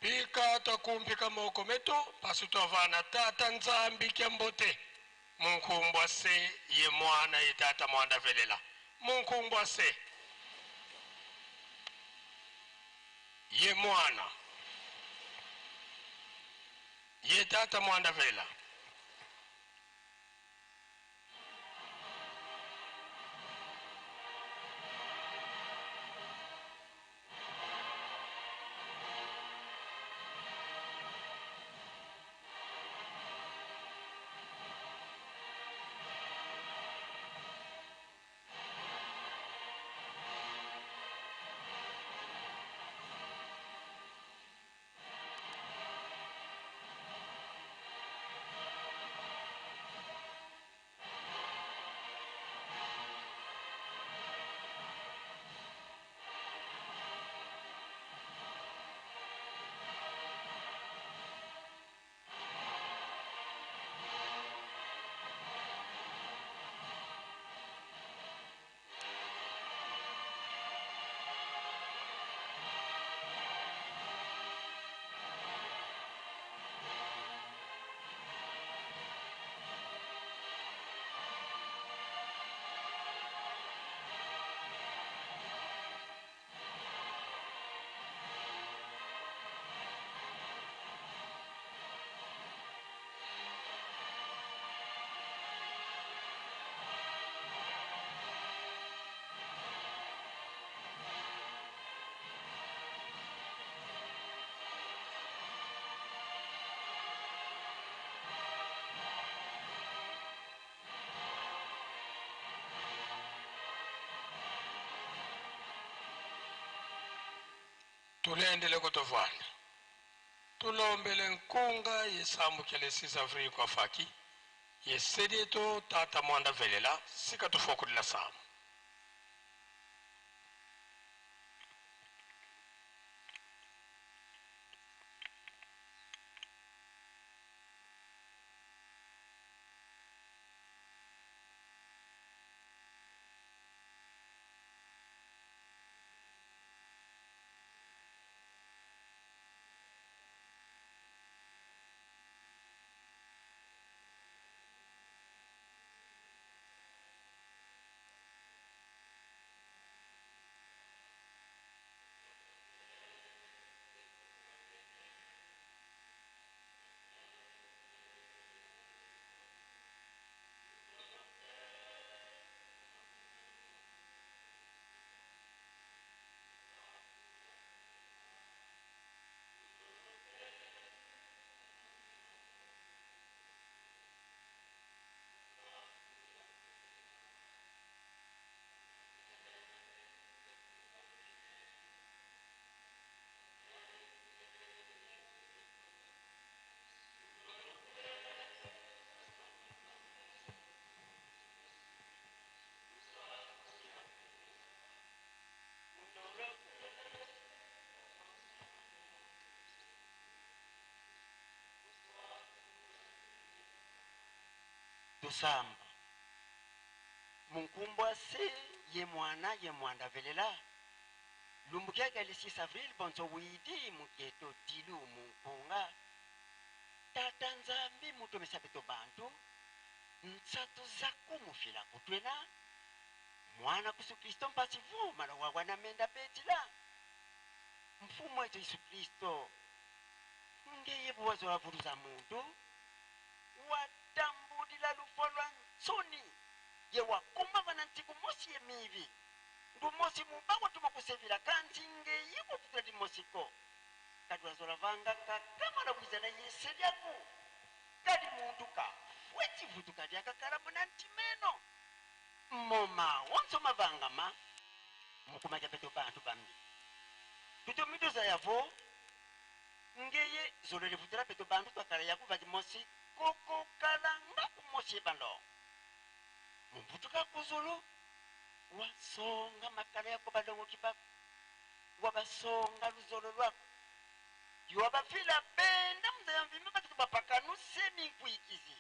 Pika twakumpika moko metu pasi twavana tata Nzambi kya mbote munkumbwa se ye mwana ye tata mwanda velela munkumbwa se ye mwana ye tata mwanda velela. Tulendele kutovwana tulombele nkunga yesambukele 6 avril kwa faki yesedieto tata mwanda velela sika tufokulila samu. Kusamba munkumbwa se ye mwana ye mwanda velela lumbukiaka le 6 avril bonso widi muketo dilu munkunga tata Nzambi mutomesa beto bantu nsatu za kumufila kutwena mwana kusu Kristo mpasi vuma la wawana menda betila mfumo wetu Yesu Kristo ngeye buwazo wa vuluza muntu watambulila lufo lwa nsoni ye wakoma vana ntsiku mosi ye mivi ndu mosi mubawa tuma kusevila kanti ngeye kufutula limosiko kadi wazola vanga kakama la bwizana yese lyaku kadi muntu kafwe chivutu kadi akakala muna ntimeno moma wonso mavangama mukumaja peto bantu bambi tutomituza yavo ngeye zolele vutula peto bantu twakala yaku vadi mosi kokokalanga kumosi ebalo mumputuka kuzulu wasonga makala yako balongo kibako wabasonga luzolo lwako yowabafila benda muzaya mvimba batuku bapakanu seminkwikizi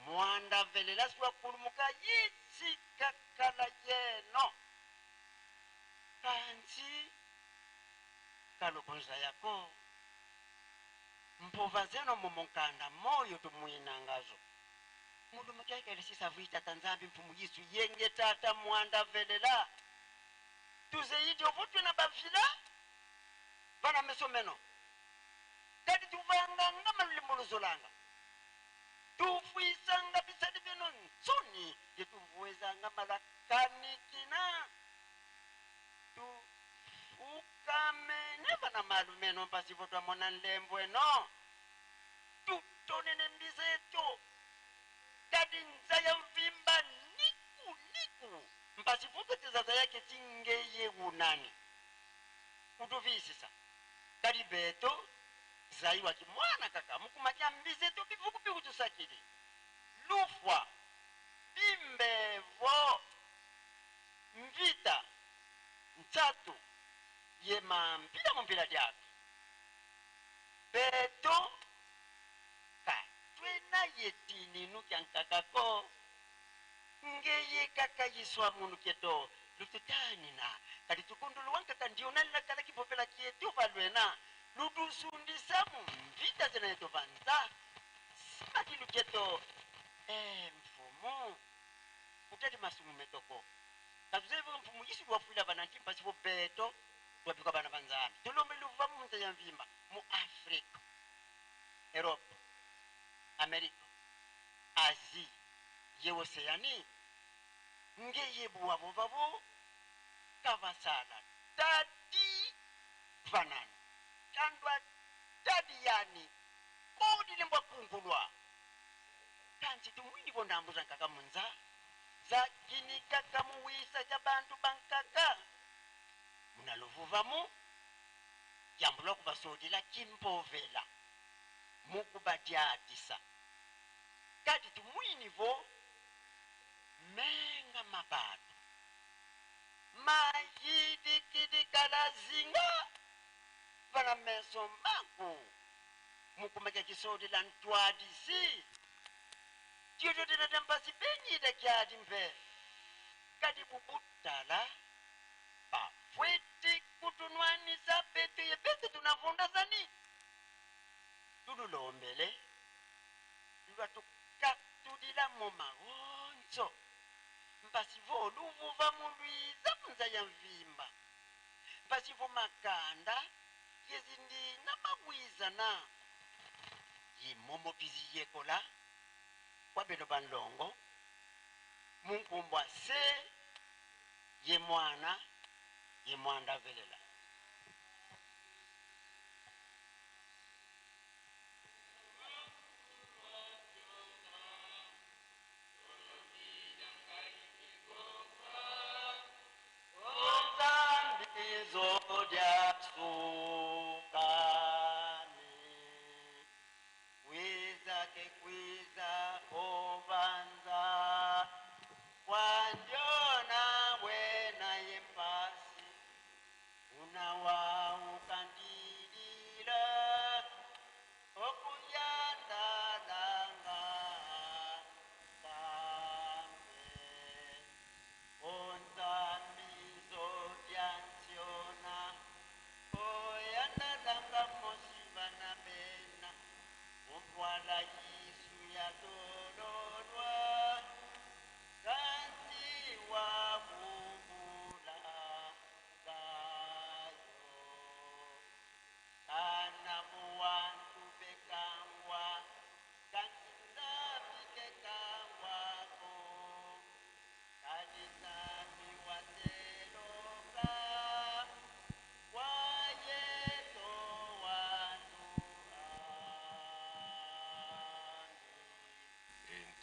mwanda velela siwakulumuka yitsikakala yeno kansi kalokonza yako mpova zeno mumunkanda moyo tumwinangazo mulumu kyakele sisavuita tanzambi mfumu yisu yenge tata mwanda velela tuzeidi ovutwe na bavila vana meso meno kadi tuvanganga malulimuluzolanga tufwisanga bisadi bino nsoni yetuvuwezanga malakanikina tufukamene vana malu meno mpasivo twamona nlembwe no tutonene mbizeto kadi nza ya mvimba niku niku mpasivo twetizaza yake tingeye unani kutuvisisa kadi beto zaiwa kimwana kaka mukumakia mbizeto bivuku biutusakili lufwa bimbevo mvita ntsatu ye mampila mumpila lyatu beto katwena yetininu kya nkakako ngeye kaka yiswa munu keto lututanina kadi tukundulu wankaka ndio nalilakala kipopela kietu valwena lutusundisa mumvita zena yetu vanza simakilu keto mfumu utati masumu metoko katuzevo mfumu yisu lwafuila vana ntimpa sivo beto twabikwa bana banzambi tulombe luva munza ya mvimba mu Afrika, Europe, Amerika, Asie, ye Oceanie ngeye buwabo babo kavasala tadi vanani tandwa tadi yani kodi limbwa kungulwa kanti tumwini bondambuza nkaka munza zakinika kamuwisa ja bantu bankaka munalovuvamu yambulwa kubasodela kimpovela mukubadyatisa kati tumwinivo menga mabatu mayidikidikalazinga vana meso maku mukumaka kisodela ntwadisi tiototenatambasi benyita kyati mpe kati bubutala bafwete kutunwanisa pete yepete tunavunda zani tululombele lwatukatulila momaonzo mpasivo luvuva mulwiza munza ya mvimba mpasivo makanda yezindina mabwizana yimomopizi yekola kwabeno banlongo munkumbwa se ye mwana ye mwanda velela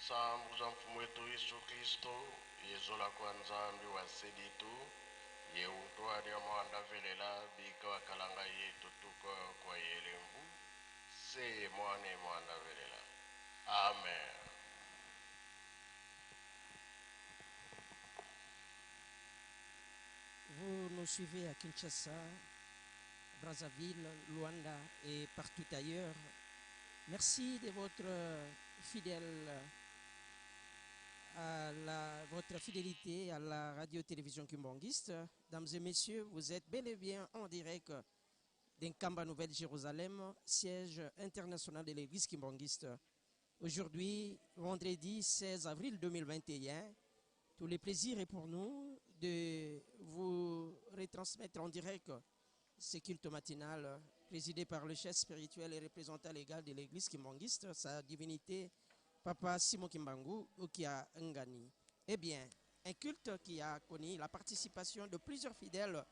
Nsambu za Mfumu wetu Yesu Kristo, yezola kwa Nzambi wa seditu, ye utwali mwanda velela bika wakalanga yetu tuko kwa yelembu, se mwane mwanda velela. Amen. Vous nous suivez à Kinshasa, Brazzaville, Luanda et partout ailleurs. Merci de votre fidèle à la, votre fidélité à la radio-télévision Kimbanguiste. Dames et messieurs, vous êtes bel et bien en direct d'Nkamba Nouvelle-Jérusalem, siège international de l'église Kimbanguiste. Aujourd'hui, vendredi 16 avril 2021, tout le plaisir est pour nous de vous retransmettre en direct ce culte matinal présidé par le chef spirituel et représentant légal de l'église kimbanguiste, sa divinité, Papa Simon Kimbangu, Kiangani. Eh bien, un culte qui a connu la participation de plusieurs fidèles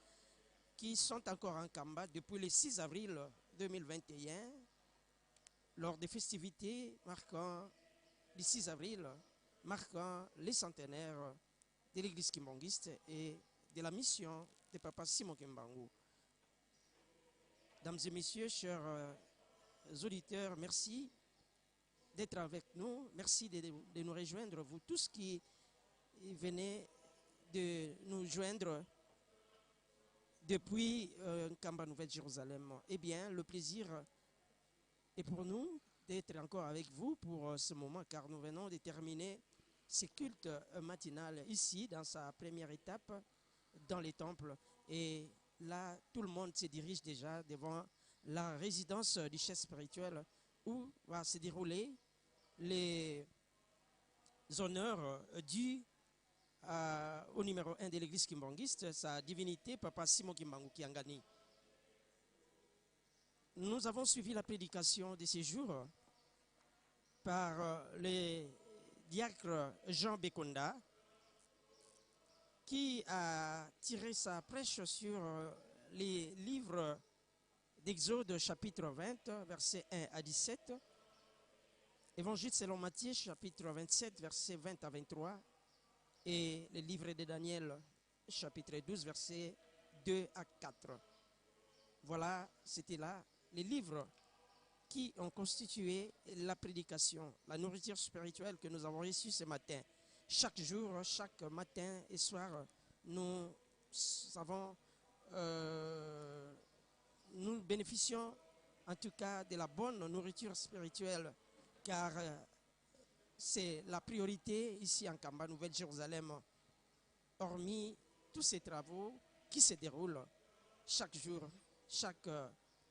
qui sont encore en Kamba depuis le 6 avril 2021, lors des festivités marquant le 6 avril, marquant les centenaires de l'église kimbanguiste et de la mission de Papa Simon Kimbangu. Dames et messieurs, chers auditeurs, merci d'être avec nous. Merci de, de nous rejoindre, vous tous qui venez de nous joindre depuis Nkamba Nouvelle-Jérusalem. Eh bien, le plaisir est pour nous d'être encore avec vous pour ce moment, car nous venons de terminer ce culte matinal ici, dans sa première étape, dans les temples. Et là, tout le monde se dirige déjà devant la résidence du chef spirituel où va se dérouler les honneurs dus au numéro 1 de l'église kimbanguiste, sa divinité, Papa Simon Kimbangu Kiangani. Nous avons suivi la prédication de ces jours par le diacre Jean Bekonda, qui a tiré sa prêche sur les livres d'Exode chapitre 20, versets 1 à 17, Évangile selon Matthieu chapitre 27, versets 20 à 23, et le livre de Daniel chapitre 12, versets 2 à 4. Voilà, c'était là les livres qui ont constitué la prédication, la nourriture spirituelle que nous avons reçue ce matin. Chaque jour, chaque matin et soir, nous avons, nous bénéficions en tout cas de la bonne nourriture spirituelle, car c'est la priorité ici en Kamba, Nouvelle-Jérusalem, hormis tous ces travaux qui se déroulent chaque jour, chaque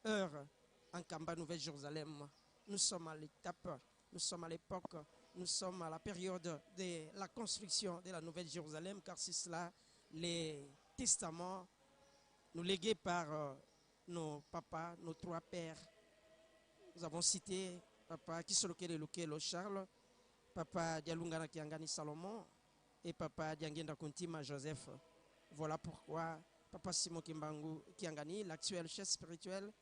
heure en Kamba, Nouvelle-Jérusalem. Nous sommes à l'étape, nous sommes à l'époque, nous sommes à la période de la construction de la Nouvelle-Jérusalem, car c'est cela les testaments nous légués par nos papas, nos trois pères. Nous avons cité papa Kisolokele Lukelo Charles, papa Dialungana Kiangani Salomon et papa Diangienda Kuntima Joseph. Voilà pourquoi papa Simon Kimbangu Kiangani, l'actuel chef spirituel,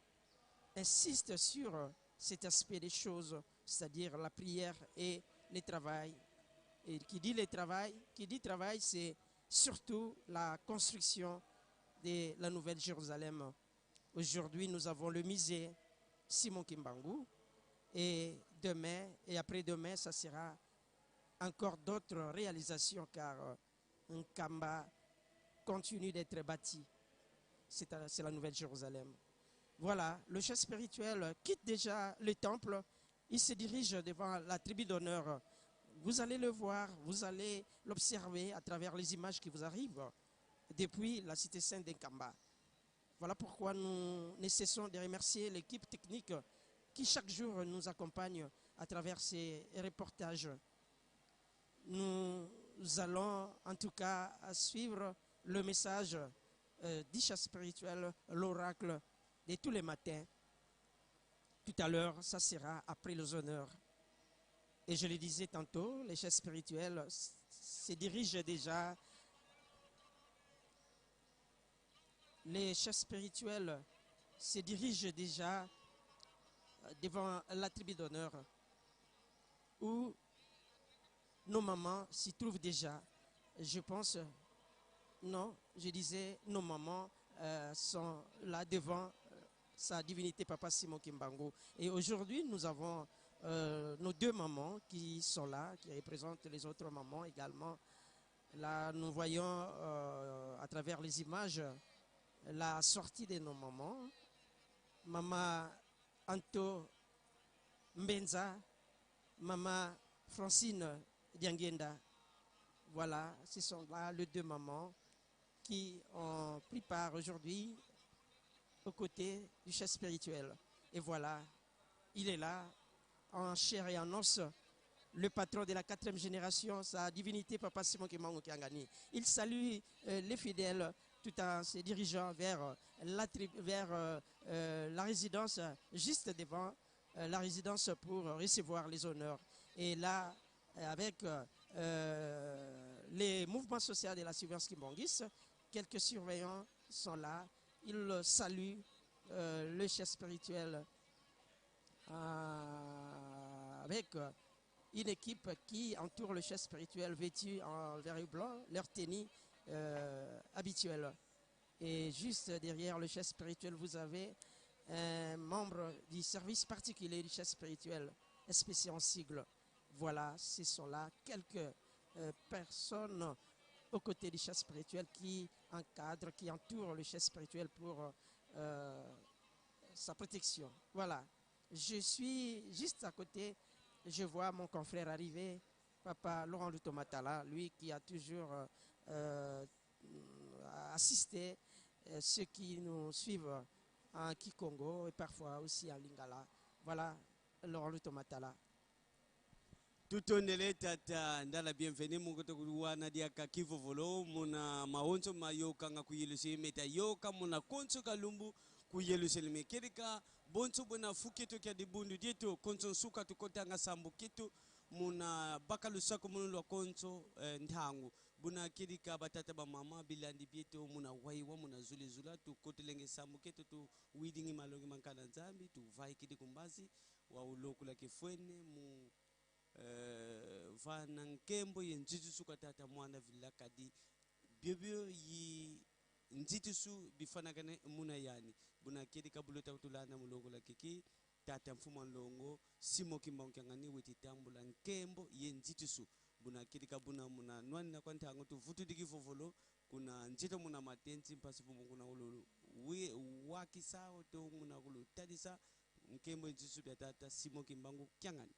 insiste sur cet aspect des choses, c'est-à-dire la prière et le travail. Et qui dit le travail, qui dit travail, c'est surtout la construction de la Nouvelle Jérusalem. Aujourd'hui, nous avons le musée Simon Kimbangu et demain et après-demain, ça sera encore d'autres réalisations car Nkamba continue d'être bâti. C'est la Nouvelle Jérusalem. Voilà, le chef spirituel quitte déjà le temple. Il se dirige devant la tribu d'honneur. Vous allez le voir, vous allez l'observer à travers les images qui vous arrivent depuis la cité sainte d'Nkamba. Voilà pourquoi nous ne cessons de remercier l'équipe technique qui chaque jour nous accompagne à travers ces reportages. Nous allons en tout cas suivre le message du chef spirituel, l'oracle de tous les matins. Tout à l'heure, ça sera après les honneurs. Et je le disais tantôt, les chefs spirituels se dirigent déjà. Les chefs spirituels se dirigent déjà devant la tribu d'honneur où Nos mamans s'y trouvent déjà. Je pense, non, je disais, nos mamans sont là devant sa divinité Papa Simon Kimbangu. Et aujourd'hui, nous avons nos deux mamans qui sont là, qui représentent les autres mamans également. Là, nous voyons à travers les images la sortie de nos mamans. Maman Anto Mbenza, Maman Francine Diangienda. Voilà, ce sont là les deux mamans qui ont pris part aujourd'hui aux côtés du chef spirituel. Et voilà, il est là, en chair et en os, le patron de la 4e génération, sa divinité, Papa Simon Kimbangu Kiangani. Il salue les fidèles tout en se dirigeant vers la résidence, juste devant la résidence pour recevoir les honneurs. Et là, avec les mouvements sociaux de la surveillance kimbanguiste, quelques surveillants sont là. Ils saluent le chef spirituel avec une équipe qui entoure le chef spirituel vêtu en vert et blanc, leur tenue habituelle. Et juste derrière le chef spirituel, vous avez un membre du service particulier du chef spirituel, SPC en sigle. Voilà, ce sont là quelques personnes aux côtés du chef spirituel qui encadrent, qui entourent le chef spirituel pour sa protection. Voilà, je suis juste à côté, je vois mon confrère arriver, Papa Laurent Lutomatala, lui qui a toujours assisté ceux qui nous suivent en Kikongo et parfois aussi en Lingala. Voilà, Laurent Lutomatala. Tutondele tata ndala bienvenue mungoto kuwana diaka kivovolo muna maonzo mayoka nga kuyeluseleme ta yoka muna konso kalumbu kuyeluseleme kerika bonso bona fuketo kya dibundu dieto konso nsuka tukotanga sambu keto muna baka lusako munu lwa konso nthangu buna kerika batata ba mama bilandi bieto muna waiwa muna zulezula tukotelenge sambu keto tu widingi malongi mankana nzambi tu vai kidi kumbazi wa ulokula kifwene mu vana nkembo ye nzitusu ka tata mwana vilakadi biobio yi nzitusu bifanakane muna yani buna kedi kabulota kutulana mulongo la kiki tata mfuma longo simo Kimbangu Kiangani weti tambula nkembo ye nzitusu buna kedi kabuna muna nwani na kwantango tu vutu dikifofolo kuna nzito muna matenzi mpasi fumu kuna ululu we wakisa to muna kulu tadisa nkembo ye nzitusu bya tata simo Kimbangu Kiangani.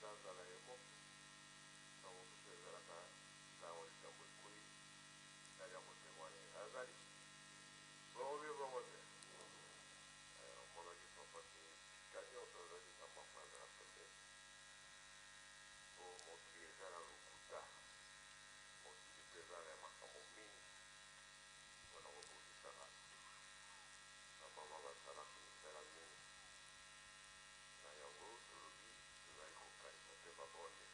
Moto azala ye moko. Ntango mosusu ezalaka ntango likambo ekwei, nani akotemoigner? Azali bongo bie bongo te. Eh, omonaki papa te esika nyonso azali likambo yango azala pembeni, mpo mokili eza na lokuta, mokili mpe eza na makambo mingi mpo na kobundisa bato. Bamama basalaka misala mingi, na yango tolobi tozali kokanisa mpe mabondeli.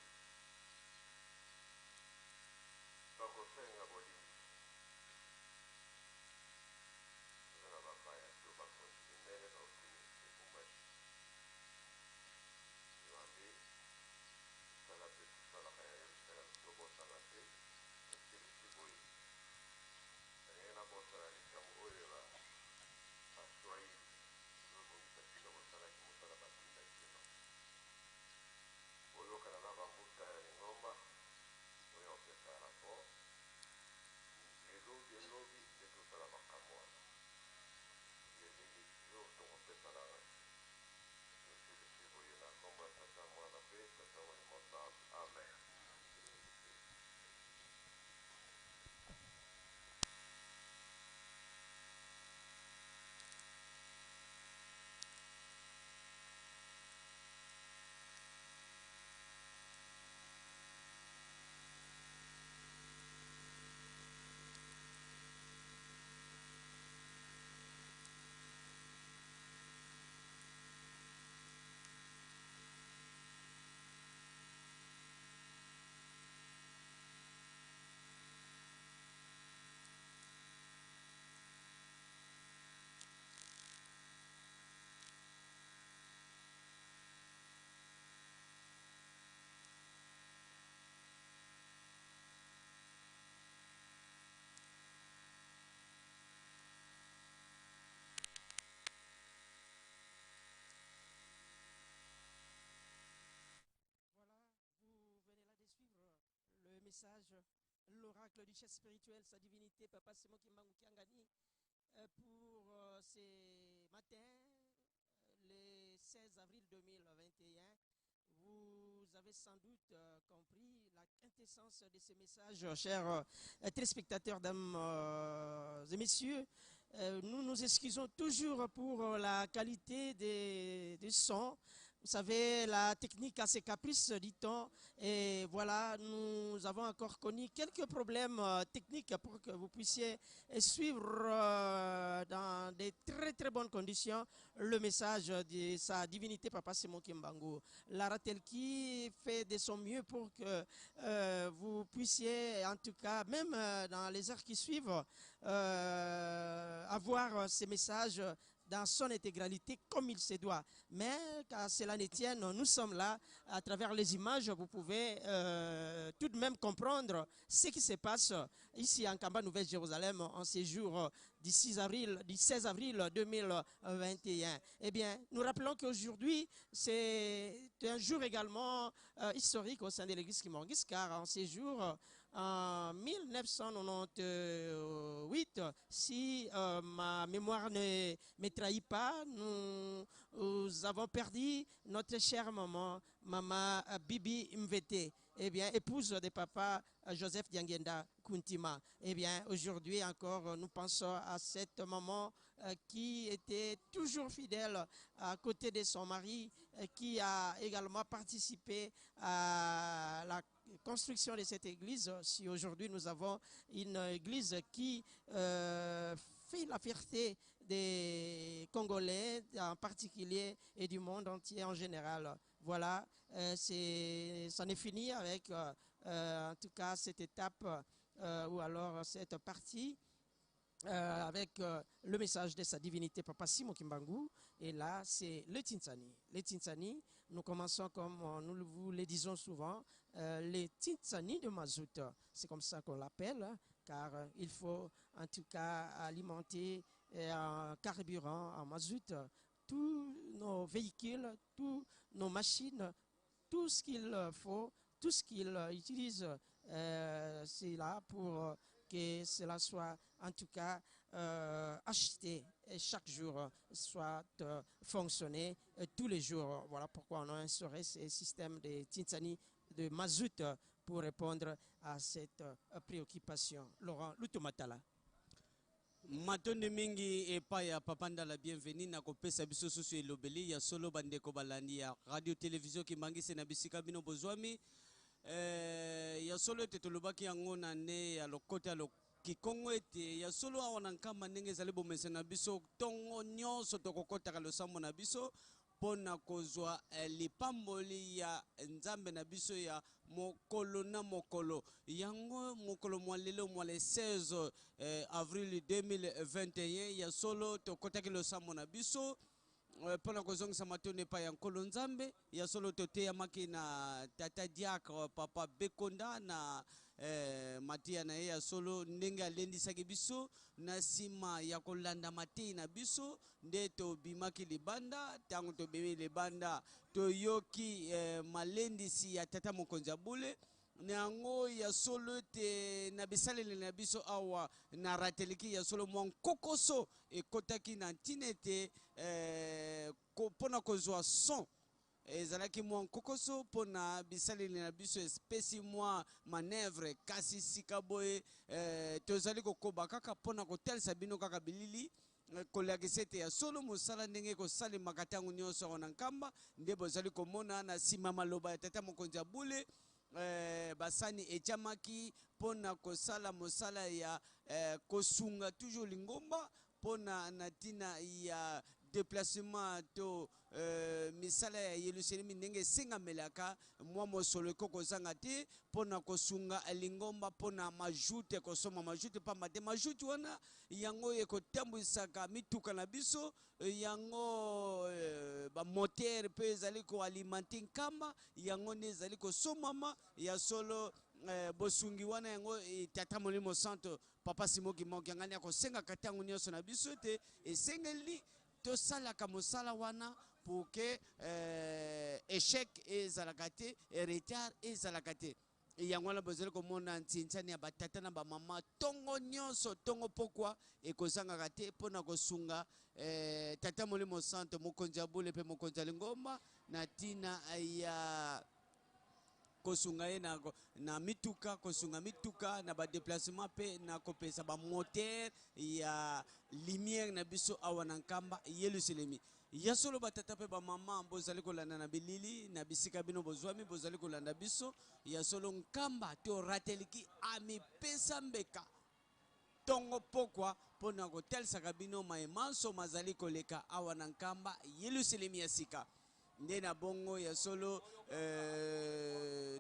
Bakosenga bolimbisi. Toza na bapaya to bakonzi minene bauti Lubumbashi. Nzokande, misala mpe tosalaka ya Yelusaleme tobosana te. Tosilisi boye. Nalingi nabosana likambo oyo ya Baswahili. Tozobongisa bino bosalaki mosala batindaki bino. Boyokana na bambuta ya lingomba boya kopesa rapport lelo bien lobi nde tosala makambo wana. Les jour tokopesa na tosilisi boye na nkombo ya Tata, Mwana mpe Tata Molimo Santu. Amen. Voilà, vous venez là de suivre le message, l'oracle du chef spirituel, sa divinité, Papa Simon Kimbangu Kiangani, pour ce matin, le 16 avril 2021. Vous avez sans doute compris la quintessence de ce message, chers téléspectateurs, dames et messieurs. Nous nous excusons toujours pour la qualité des sons. Vous savez, la technique a ses caprices, dit-on. Et voilà, nous avons encore connu quelques problèmes techniques pour que vous puissiez suivre dans de très très bonnes conditions le message de sa divinité Papa Simon Kimbangu. La Ratelki fait de son mieux pour que vous puissiez, en tout cas, même dans les heures qui suivent, avoir ces messages dans son intégralité comme il se doit. Mais qu'à cela ne tienne, nous sommes là, à travers les images, vous pouvez tout de même comprendre ce qui se passe ici en Nkamba Nouvelle-Jérusalem en ces jours du 6 avril, du 16 avril 2021. Eh bien, nous rappelons qu'aujourd'hui, c'est un jour également historique au sein de l'église kimbanguiste, car en ces jours, en 1998, si ma mémoire ne me trahit pas, nous avons perdu notre chère maman, Maman Bibi Mvete, eh bien, épouse de papa Joseph Diangienda Kuntima. Eh bien, aujourd'hui encore, nous pensons à cette maman qui était toujours fidèle à côté de son mari, qui a également participé à la construction de cette église. Si aujourd'hui nous avons une église qui fait la fierté des Congolais en particulier et du monde entier en général. Voilà, c'en est fini avec en tout cas cette étape ou alors cette partie avec le message de sa divinité Papa Simon Kimbangu. Et là, c'est le Tinsani. Le Tinsani, nous commençons comme nous vous le disons souvent, les Tinsani de Mazout. C'est comme ça qu'on l'appelle, hein, car il faut en tout cas alimenter en carburant, en mazout, tous nos véhicules, toutes nos machines, tout ce qu'il faut, tout ce qu'il utilise, c'est là pour que cela soit en tout cas acheté chaque jour, soit fonctionné tous les jours. Voilà pourquoi on a instauré ce système de Tinsani de mazout pour répondre à cette préoccupation. Laurent Lutomatala. Matondi mingi epai ya papa Ndala Bienvenu na kopesa biso susu elobeli ya solo. Bandeko balandi ya Radio Télévision Kimbanguiste na bisika bino bozwami, ya solo ete tolobaki yango na nde ya lokota ya kikongo ete ya solo awa na Nkamba, ndenge ezali bomeseno na biso, ntongo nyonso tokokɔtaka losambo na biso mpo na kozwa lipamboli ya Nzambe na biso ya mokolo na mokolo. Yango mokolo mwa lelo mwa le 16 avril 2021, ya solo tokɔtaki losambo na biso mpo na kozongisa matondo epai ya Nkolo Nzambe. Ya solo toteyamaki na tata diacre papa Bekonda na mateya na ye ya solo, ndenge alendisaki biso. Na nsima ya kolanda matei na biso nde tobimaki libanda. Ntango tobimi libanda, toyoki malendisi ya tata mokonzi ya bule na yango. Ya solo ete na bisaleli na biso awa na rateliki, ya solo mwa nkokoso ekɔtaki na ntina ete mpona kozwa son ezalaki mwa nkokoso mpona bisaleli na biso, espesi mwa manœuvre. Kasi sika boye tozali kokoba kaka mpona kotalisa bino kaka bilili kolakisa ete ya solo mosala ndenge ekosalemaka ntango nyonso awa na Nkamba. Nde bozali komona na nsima maloba ya tata mokonzi ya bule, basani etiamaki mpona kosala mosala ya kosunga toujours lingomba mpona na ntina ya déplacement to misala ya Yelusalemi. Ndenge esengamelaka, mwa mosolo ekoki kozanga te mpona kosunga lingomba mpona majute, kosomba majute, pamba te majute wana yango ekotambwisaka mituka na biso, yango bamoteur mpe ezali koalimenter Nkamba, yango nde ezali kosomama. Ya solo bosungi wana yango tata Molimo Santo papa Simo Kimbangu Kiangani akosengaka ntango nyonso na biso ete esengeli tosalaka mosala wana pour que échec ezalaka te, retard ezalaka te. Yango wana bozali komona ntintsani ya batata na bamama ntongo nyonso, ntongo pokwa ekozangaka te mpona kosunga tata Molimo Santo, mokonzi ya bule mpe mokonzi ya lingomba, na ntina ya kosunga ye na mituka, kosunga mituka na badéplacement mpe na kopesa bamoteur ya lumière na biso awa na Nkamba Yelusalemi. Ya solo, batata mpe bamama bozali kolanda na bilili na bisika bino bozwami, bozali kolanda biso, ya solo Nkamba to rateliki amipesa mbeka ntongo pokwa mpona kotalisaka bino maye manso mazali koleka awa na Nkamba Yelusalemi ya sika. Nde na bongo, ya solo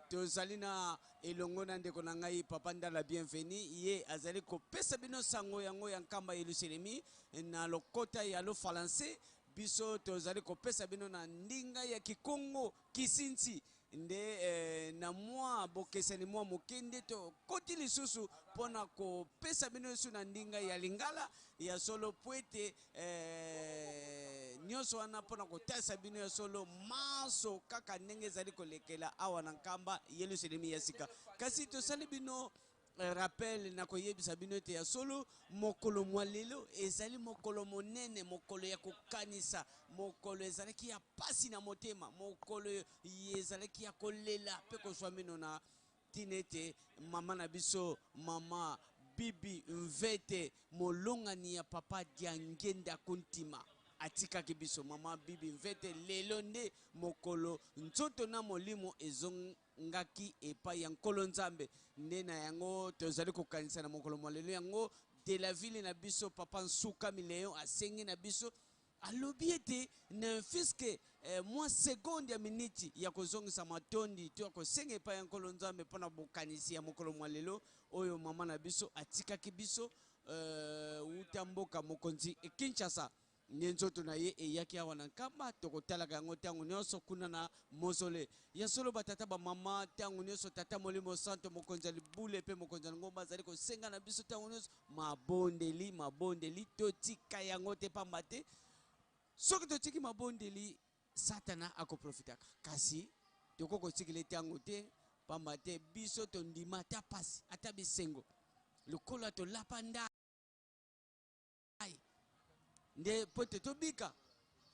tozali na elongo na ndeko na ngai papa Ndala Bienvenu. Ye azali kopesa bino sango yango ya Nkamba Yelusalemi na lokota ya lofalancais. Biso tozali kopesa bino na ndinga ya kikongo kisinti. Nde na mwa bokeseni mwa moke nde tokoti lisusu mpona kopesa bino lisusu na ndinga ya lingala. Ya solo po ete nyonso wana mpona kotalisa bino ya solo maso kaka ndenge ezali kolekela awa na Nkamba Yelusalemi ya sika. Kasi tosali bino rappel na koyebisa bino ete ya solo mokolo mwa lelo ezali mokolo monene, mokolo ya kokanisa, mokolo ezalaki ya pasi na motema, mokolo ezalaki ya kolela mpe kozwa mino na ntina ete mama na biso, mama Bibi Mvete, molongani ya papa Diangenda Kuntima, atikaki biso. Mama Bibi Mvete, lelo nde mokolo nzoto na molimo ezongaki epai ya Nkolo Nzambe. Nde na yango tozali kokanisa na mokolo mwa lelo. Yango de la ville na biso papa Nsuka Mileon asengi na biso, alobi ete ne fût-ce que mwa seconde ya miniti ya kozongisa matondi to ya kosenga epai ya Nkolo Nzambe mpona bokanisi ya mokolo mwa lelo oyo mama na biso atikaki biso wuta mboka mokonzi Kinshasa. Nde nzoto na ye eyaki awa na Nkamba, tokotalaka yango ntango nyonso kuna na mausolée. Ya solo, batata, bamama, ntango nyonso tata Molimo Santo, mokonzi ya libule mpe mokonzi ya lingomba, azali kosenga na biso ntango nyonso mabondeli, mabondeli. Totika yango te, pamba te soki totiki mabondeli, Satana akoprofitaka. Kasi tokoki kotikela ntango te, pamba te biso tondima ata pasi ata bisengo lokola tolapa nda. Nde mpo ete tobika,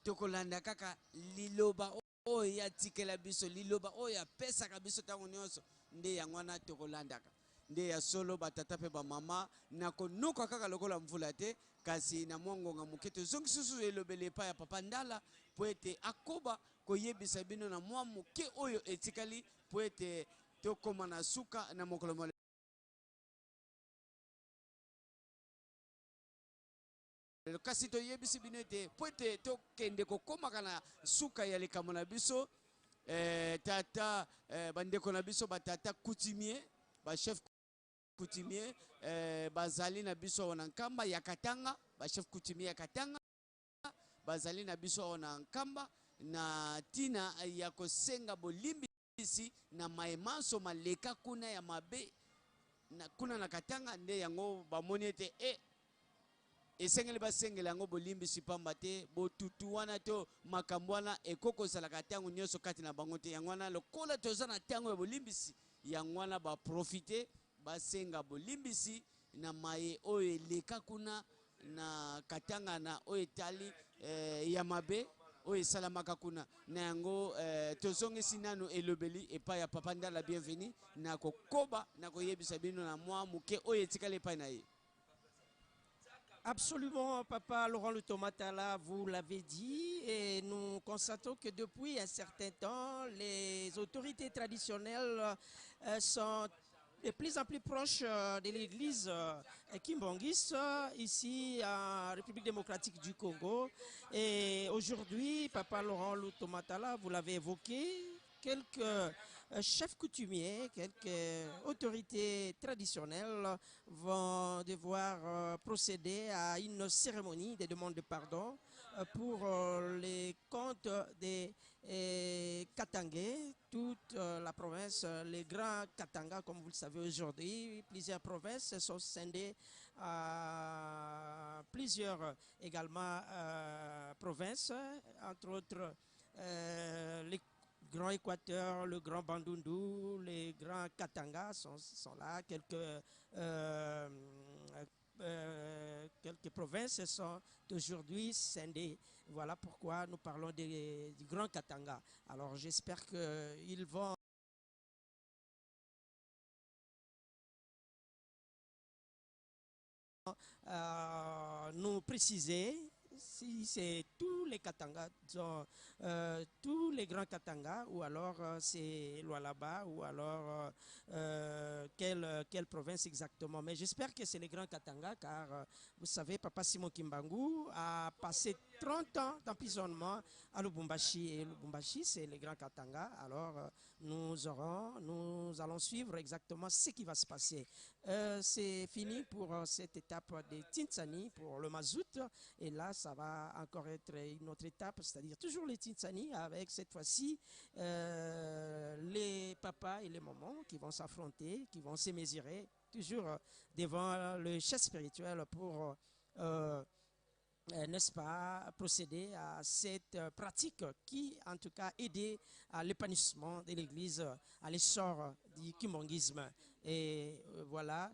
tokolanda kaka liloba oyo ye atikela biso, liloba oyo apesaka biso ntango nyonso, nde yango wana tokolandaka. Nde ya solo, batata mpe bamama, nakonoka kaka lokola mvula te, kasi na mwa ngonga moke tozongisi lisusu elobeli epai ya Papa Ndala mpo ete akoba koyebisa bino na mwa moke oyo etikali mpo ete tokoma na suka na mokolo mwa lelo. Kasi toyebisi bino ete mpo ete tokende kokomaka na suka ya likambo na biso, eh, tata eh, bandeko na biso batata coutumier, ba chef coutumier eh, bazali na biso awa na Nkamba ya Katanga, ba chef coutumier ya Katanga bazali na biso awa na Nkamba na ntina ya kosenga bolimbisi na maye manso maleka kuna ya mabe na, kuna na Katanga. Nde yango bamoni ete e esengeli basengela yango bolimbisi, pamba te botutu wana to makambo wana ekoki kozalaka ntango nyonso kati na bango te. Yango wana lokola toza na ntango ya bolimbisi, yango wana baprofite basenga bolimbisi na maye oyo eleka kuna na Katanga na oyo etali eh, ya mabe oyo esalamaka kuna. Na yango eh, tozongisi nanu elobeli epai ya Papa Ndala Bienvenu na kokoba na koyebisa bino na mwa moke oyo etikali epai na ye. Absolument, Papa Laurent Lutomatala, vous l'avez dit, et nous constatons que depuis un certain temps, les autorités traditionnelles sont de plus en plus proches de l'église kimbanguiste ici en République démocratique du Congo. Et aujourd'hui, Papa Laurent Lutomatala, vous l'avez évoqué, quelques chefs coutumiers, quelques autorités traditionnelles vont devoir procéder à une cérémonie de demande de pardon pour les comptes des Katangais, toute la province, les grands Katanga, comme vous le savez aujourd'hui. Plusieurs provinces sont scindées à plusieurs également provinces, entre autres les Grand Équateur, le Grand Bandundu, les Grands Katanga sont là. Quelques provinces sont aujourd'hui scindées. Voilà pourquoi nous parlons du Grand Katanga. Alors j'espère qu'ils vont nous préciser si c'est tous les Katanga, disons, tous les grands Katanga, ou alors c'est Lualaba, ou alors quelle province exactement. Mais j'espère que c'est les grands Katanga, car vous savez, Papa Simon Kimbangu a passé 30 ans d'emprisonnement à Lubumbashi, et Lubumbashi, c'est les grands Katanga. Alors nous allons suivre exactement ce qui va se passer. C'est fini pour cette étape de Tinsani, pour le mazout, et là, ça va encore être une autre étape, c'est-à-dire toujours les Tinsani, avec cette fois-ci les papas et les mamans qui vont s'affronter, qui vont se mesurer, toujours devant le chef spirituel pour, n'est-ce pas, procéder à cette pratique qui, en tout cas, aidait à l'épanouissement de l'Église, à l'essor du kimbanguisme. Et voilà,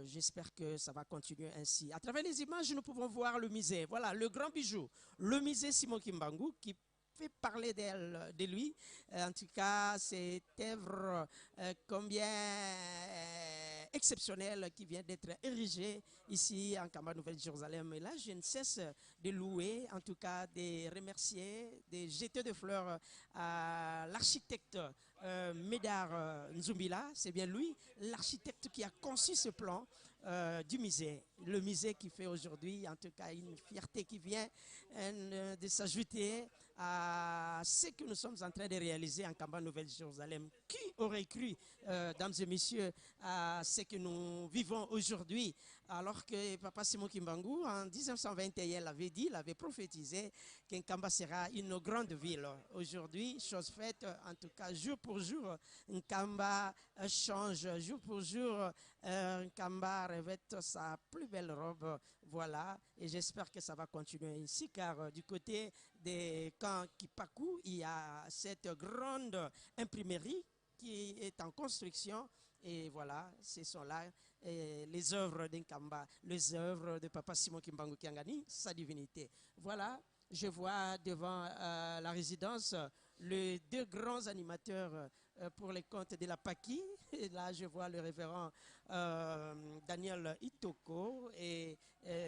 j'espère que ça va continuer ainsi. À travers les images, nous pouvons voir le musée. Voilà, le grand bijou, le musée Simon Kimbangu qui fait parler d'elle, de lui. En tout cas, cette œuvre combien exceptionnelle qui vient d'être érigée ici en Nkamba Nouvelle-Jérusalem. Et là, je ne cesse de louer, en tout cas de remercier, de jeter des fleurs à l'architecte Médard Nzumbila. C'est bien lui, l'architecte qui a conçu ce plan du musée. Le musée qui fait aujourd'hui, en tout cas, une fierté qui vient de s'ajouter à ce que nous sommes en train de réaliser en Nkamba Nouvelle-Jérusalem. Qui aurait cru, dames et messieurs, à ce que nous vivons aujourd'hui, alors que Papa Simon Kimbangu, en 1921, l'avait dit, l'avait prophétisé, qu'Nkamba sera une grande ville. Aujourd'hui, chose faite, en tout cas, jour pour jour, Nkamba change, jour pour jour, Nkamba revêt sa plus belle robe. Voilà, et j'espère que ça va continuer ainsi, car du côté des camps Kipaku, il y a cette grande imprimerie qui est en construction. Et voilà, ce sont là les œuvres d'Nkamba, les œuvres de Papa Simon Kimbangu Kiangani, sa divinité. Voilà, je vois devant la résidence les deux grands animateurs pour les comptes de la Paki. Et là, je vois le révérend Daniel Itoko et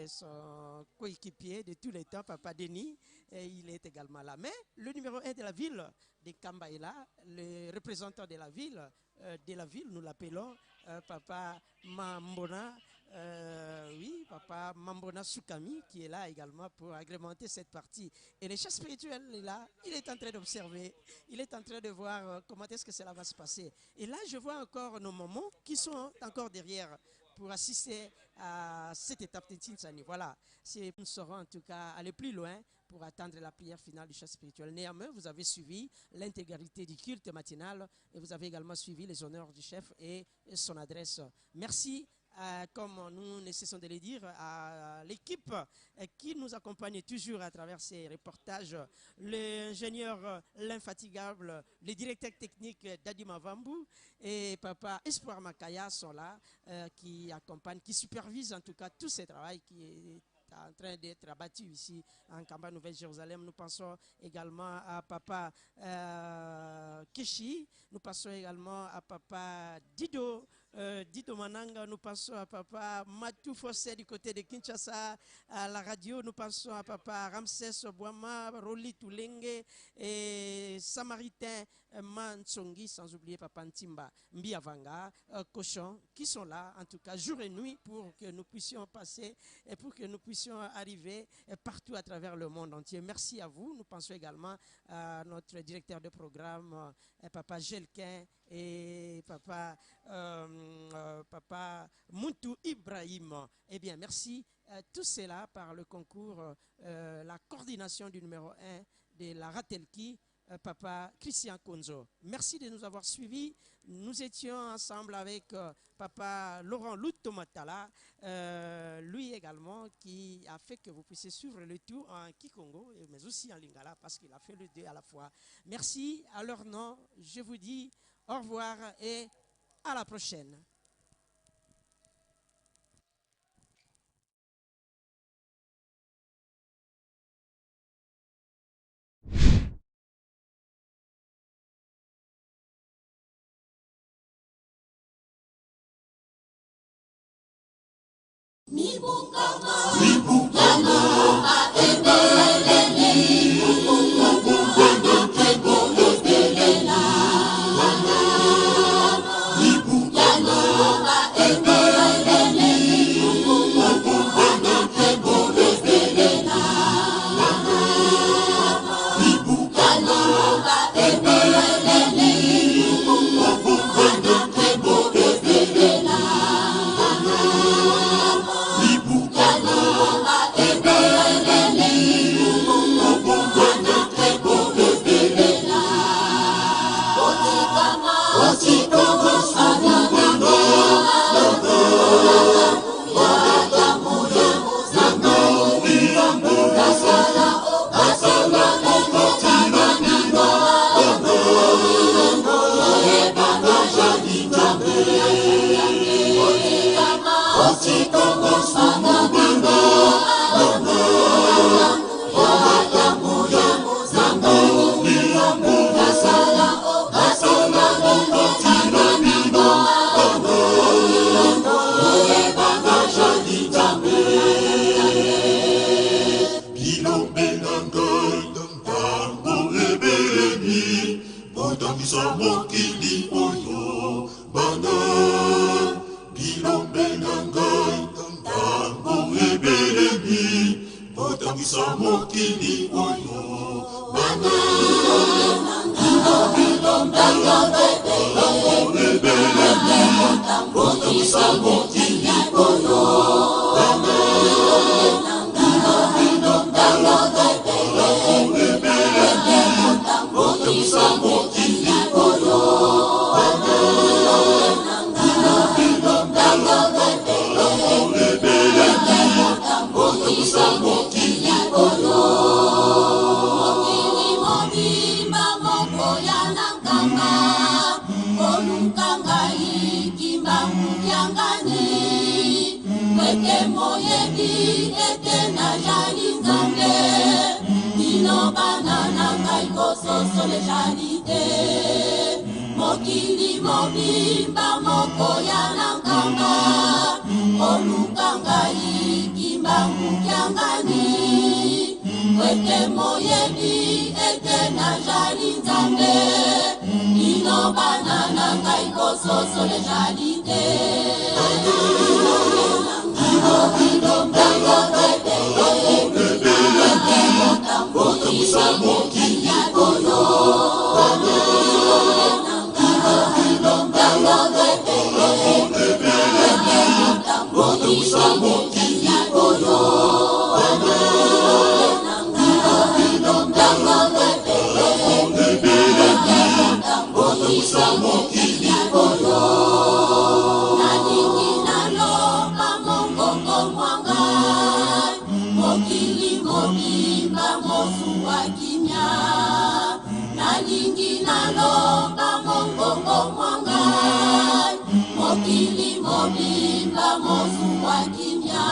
son coéquipier de tous les temps, Papa Denis. Et il est également là. Mais le numéro 1 de la ville de Nkamba est là, le représentant de la ville, nous l'appelons Papa Mambona. Oui, Papa Mambona Soukami qui est là également pour agrémenter cette partie. Et le chef spirituel est là, il est en train d'observer, il est en train de voir comment est-ce que cela va se passer. Et là, je vois encore nos mamans qui sont encore derrière pour assister à cette étape de Ntsinsani. Voilà, nous serons en tout cas aller plus loin pour attendre la prière finale du chef spirituel. Néanmoins, vous avez suivi l'intégralité du culte matinal et vous avez également suivi les honneurs du chef et son adresse. Merci. Comme nous ne cessons de le dire, à l'équipe qui nous accompagne toujours à travers ces reportages, l'ingénieur l'infatigable, le directeur technique Dadi Mavambu et Papa Espoir Makaya sont là, qui accompagnent, qui supervisent en tout cas tout ce travail qui est en train d'être abattu ici en Nkamba Nouvelle-Jérusalem. Nous pensons également à Papa Kishi, nous pensons également à Papa Dido, Dido Mananga, nous pensons à Papa Matou Fossé du côté de Kinshasa, à la radio, nous pensons à Papa Ramsès Boama, Roli Toulenge et Samaritain Mansongi, sans oublier Papa Ntimba Mbiavanga, Cochon, qui sont là, en tout cas, jour et nuit, pour que nous puissions passer et pour que nous puissions arriver partout à travers le monde entier. Merci à vous. Nous pensons également à notre directeur de programme, Papa Gelquin et Papa Muntu Ibrahim. Eh bien, merci. Tout cela par le concours, la coordination du numéro 1 de la Ratelki, Papa Christian Konzo. Merci de nous avoir suivis. Nous étions ensemble avec Papa Laurent Lutomatala, lui également qui a fait que vous puissiez suivre le tout en Kikongo, mais aussi en Lingala, parce qu'il a fait le deux à la fois. Merci. À leur nom, je vous dis au revoir et à la prochaine. Mokili mobimba moko ya na Nkamba, koluka ngai. Kimbangu Kiangani, Kwete moyebi ete najali Nzambe, bino bana na ngai kososola ejali te. Mokili mobimba mokoya na nkanga, koluka ngai Kimbangu Kiangani, Kwete moyebi ete najali Nzambe, bino bana na ngai kososola ejali te. Nalingi naloba mongongo mwa ngai, mokili mobimba mozuwa kimia. Nalingi naloba mongongo mwa ngai, mokili mobimba mozuwa kimia.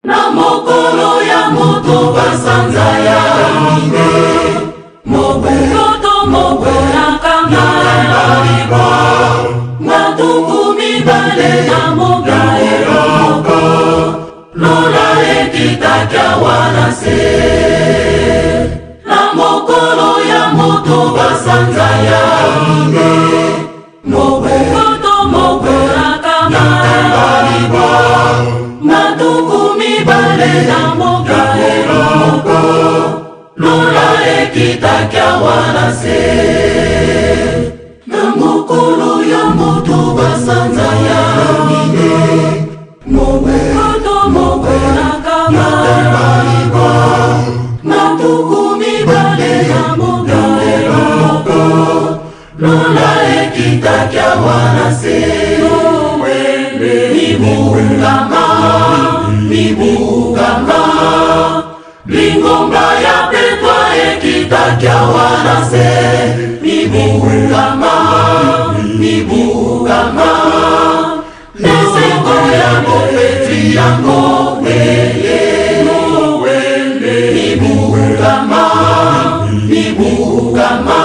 Na mokolo ya motoba sanza ya minei, mobu nkoto moko na nkama libwa na tuku mibale na mobwa eloko, lola ekitaki awa na se. Na mokolo ya motoba sanza ya minei, mobu nkoto moko na nkama libwa na tuku mibale na mobwa eloko, lola ekitaki awa na se. Na mokolo ya motoba sanza ya minei, mobu nkoto moko na nkama libwa na tuku mibale na mobwa eloko, lola ekitaki awa na se. Mibukama, mibukama, lingomba ya petwa ekitaki awa na se. Mibukama, mibukama, esengo ya bofeti yango eye. Mibukama, mibukama,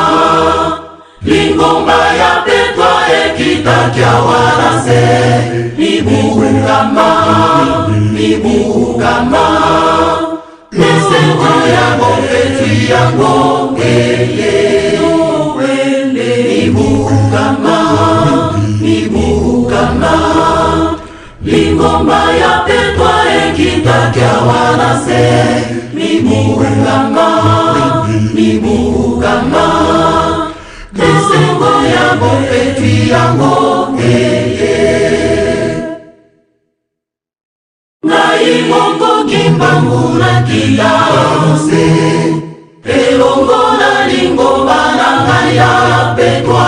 lingomba ya petwa ekitaki awa na se. Mibukama, mibukama, Esengo ya bofeti yango eye. Mibukama, mibukama, lingomba ya petwa ekitaki awa na se. Mibukama, mibukama, esengo ya bofeti yango eye. Ngai Mongo Kimbangu nakita se, elongo na lingomba na ngai ya petwa.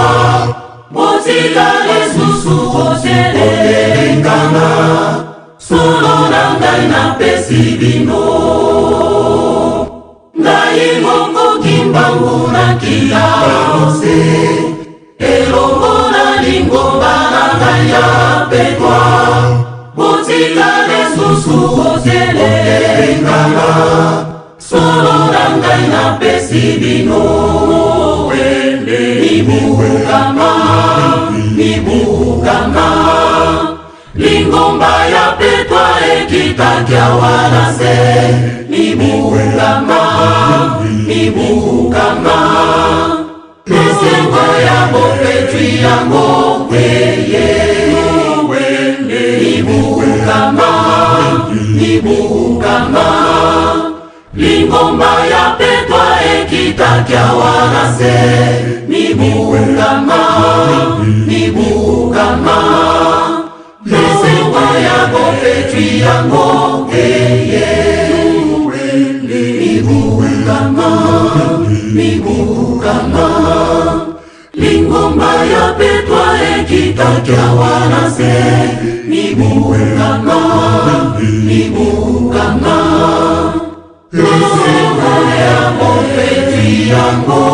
Botika lisusu kotelengana, solo na ngai napesi bino. Ngai Mongo Kimbangu nakita se, elongo na lingomba na ngai ya petwa. Botika lisusu kotelengana, solo na ngai napesi bino. Mibukama, mibukama, lingomba ya petwa ekitaki awa na se. Mibukama, mibukama, esengo ya bofeti yango eye. Mibukama, mibukama, lingomba ya petwa ekitaki awa na se. Mibukama, mibukama, esengo ya bofeti yango eye. Mibukama, mibukama, lingomba ya petwa ekitaki awa na se. Mibukama, mibukama, esengo ya bofeti yango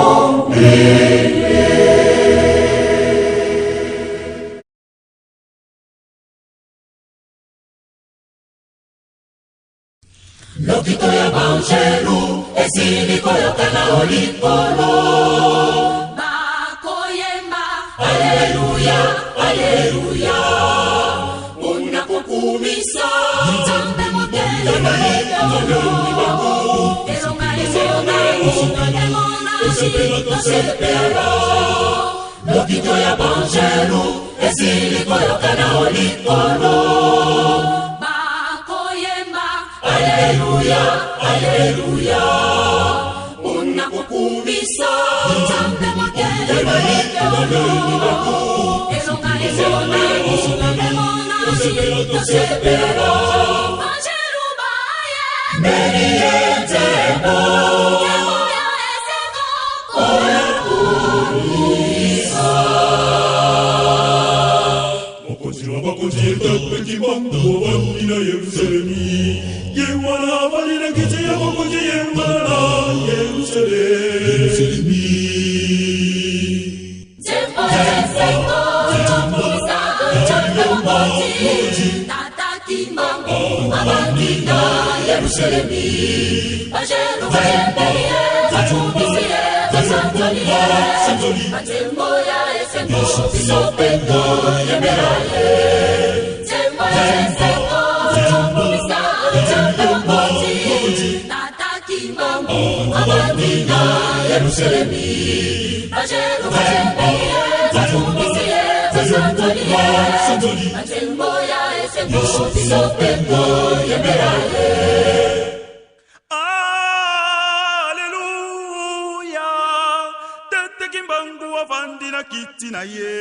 eye. Lokito ya banjelu esili koyokana o likolo. Bakoyemba aleluya, aleluya, mpona kokumisa Nzambe motema ekolo. Elonga emonani, emonani, tosepela. Lokito ya banjelu esili koyokana o likolo. Bakoyemba aleluya, aleluya, mpona kokumisa Nzambe motema ekolo. Elonga emonani, emonani, tosepela. Banjelu baye mbeli ye nzembo ya esengo koyakumisa. Mokonzi wa bakonzi Tata Kimbangu avandi na Yerusalemi. Ye wana avandi na kiti ya bokonzi, ye wana na Yerusalemi. Nzembo ya esengo tokumisa Nzambe mokonzi. Tata Kimbangu avandi na Yerusalemi. Banjelu bayembeli ye, bakumisi ye, basanzoli ye. Banzembo ya esengo biso mpe toyembela ye. Nzembo ya esengo tokumisa Nzambe mokonzi. Tata Kimbangu avandi na Yerusalemi. Banjelu bayembeli ye, bakumisi ye, basanzoli ye. Banzembo ya esengo biso mpe toyembela ye. Aleluya, Tata Kimbangu avandi na kiti na ye.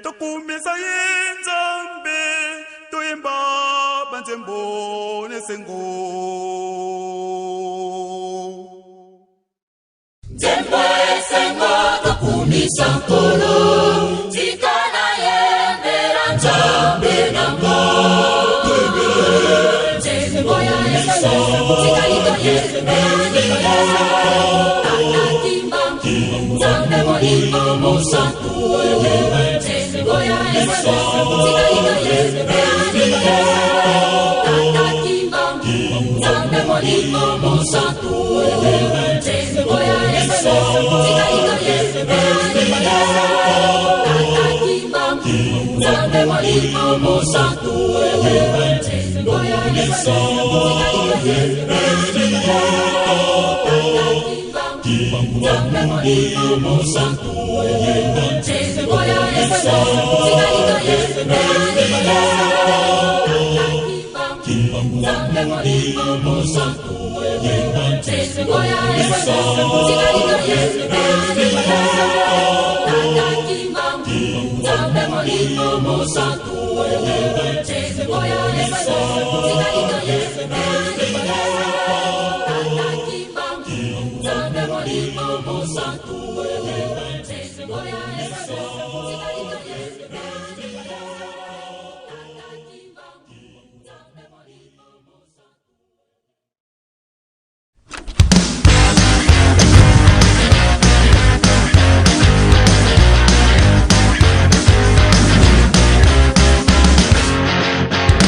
Tokumisa ye Nzambe, toyemba banzembo n'esengo. Nzembo esengo tokumisa Nkolo, tika nayembela Nzambe na ngo. Nzembo ya esengo, tika litoyembela. Tata Kimbangu, Nzambe molimo mosantu. Nzembo ya esengo, tika litoyembela. Tata Kimbangu, Nzambe molimo mosantu. Nzembo ya esengo, tika litoyembela. Tata Kimbangu, Nzambe molimo mosantu. Nzembo ya esengo, tika Thank you.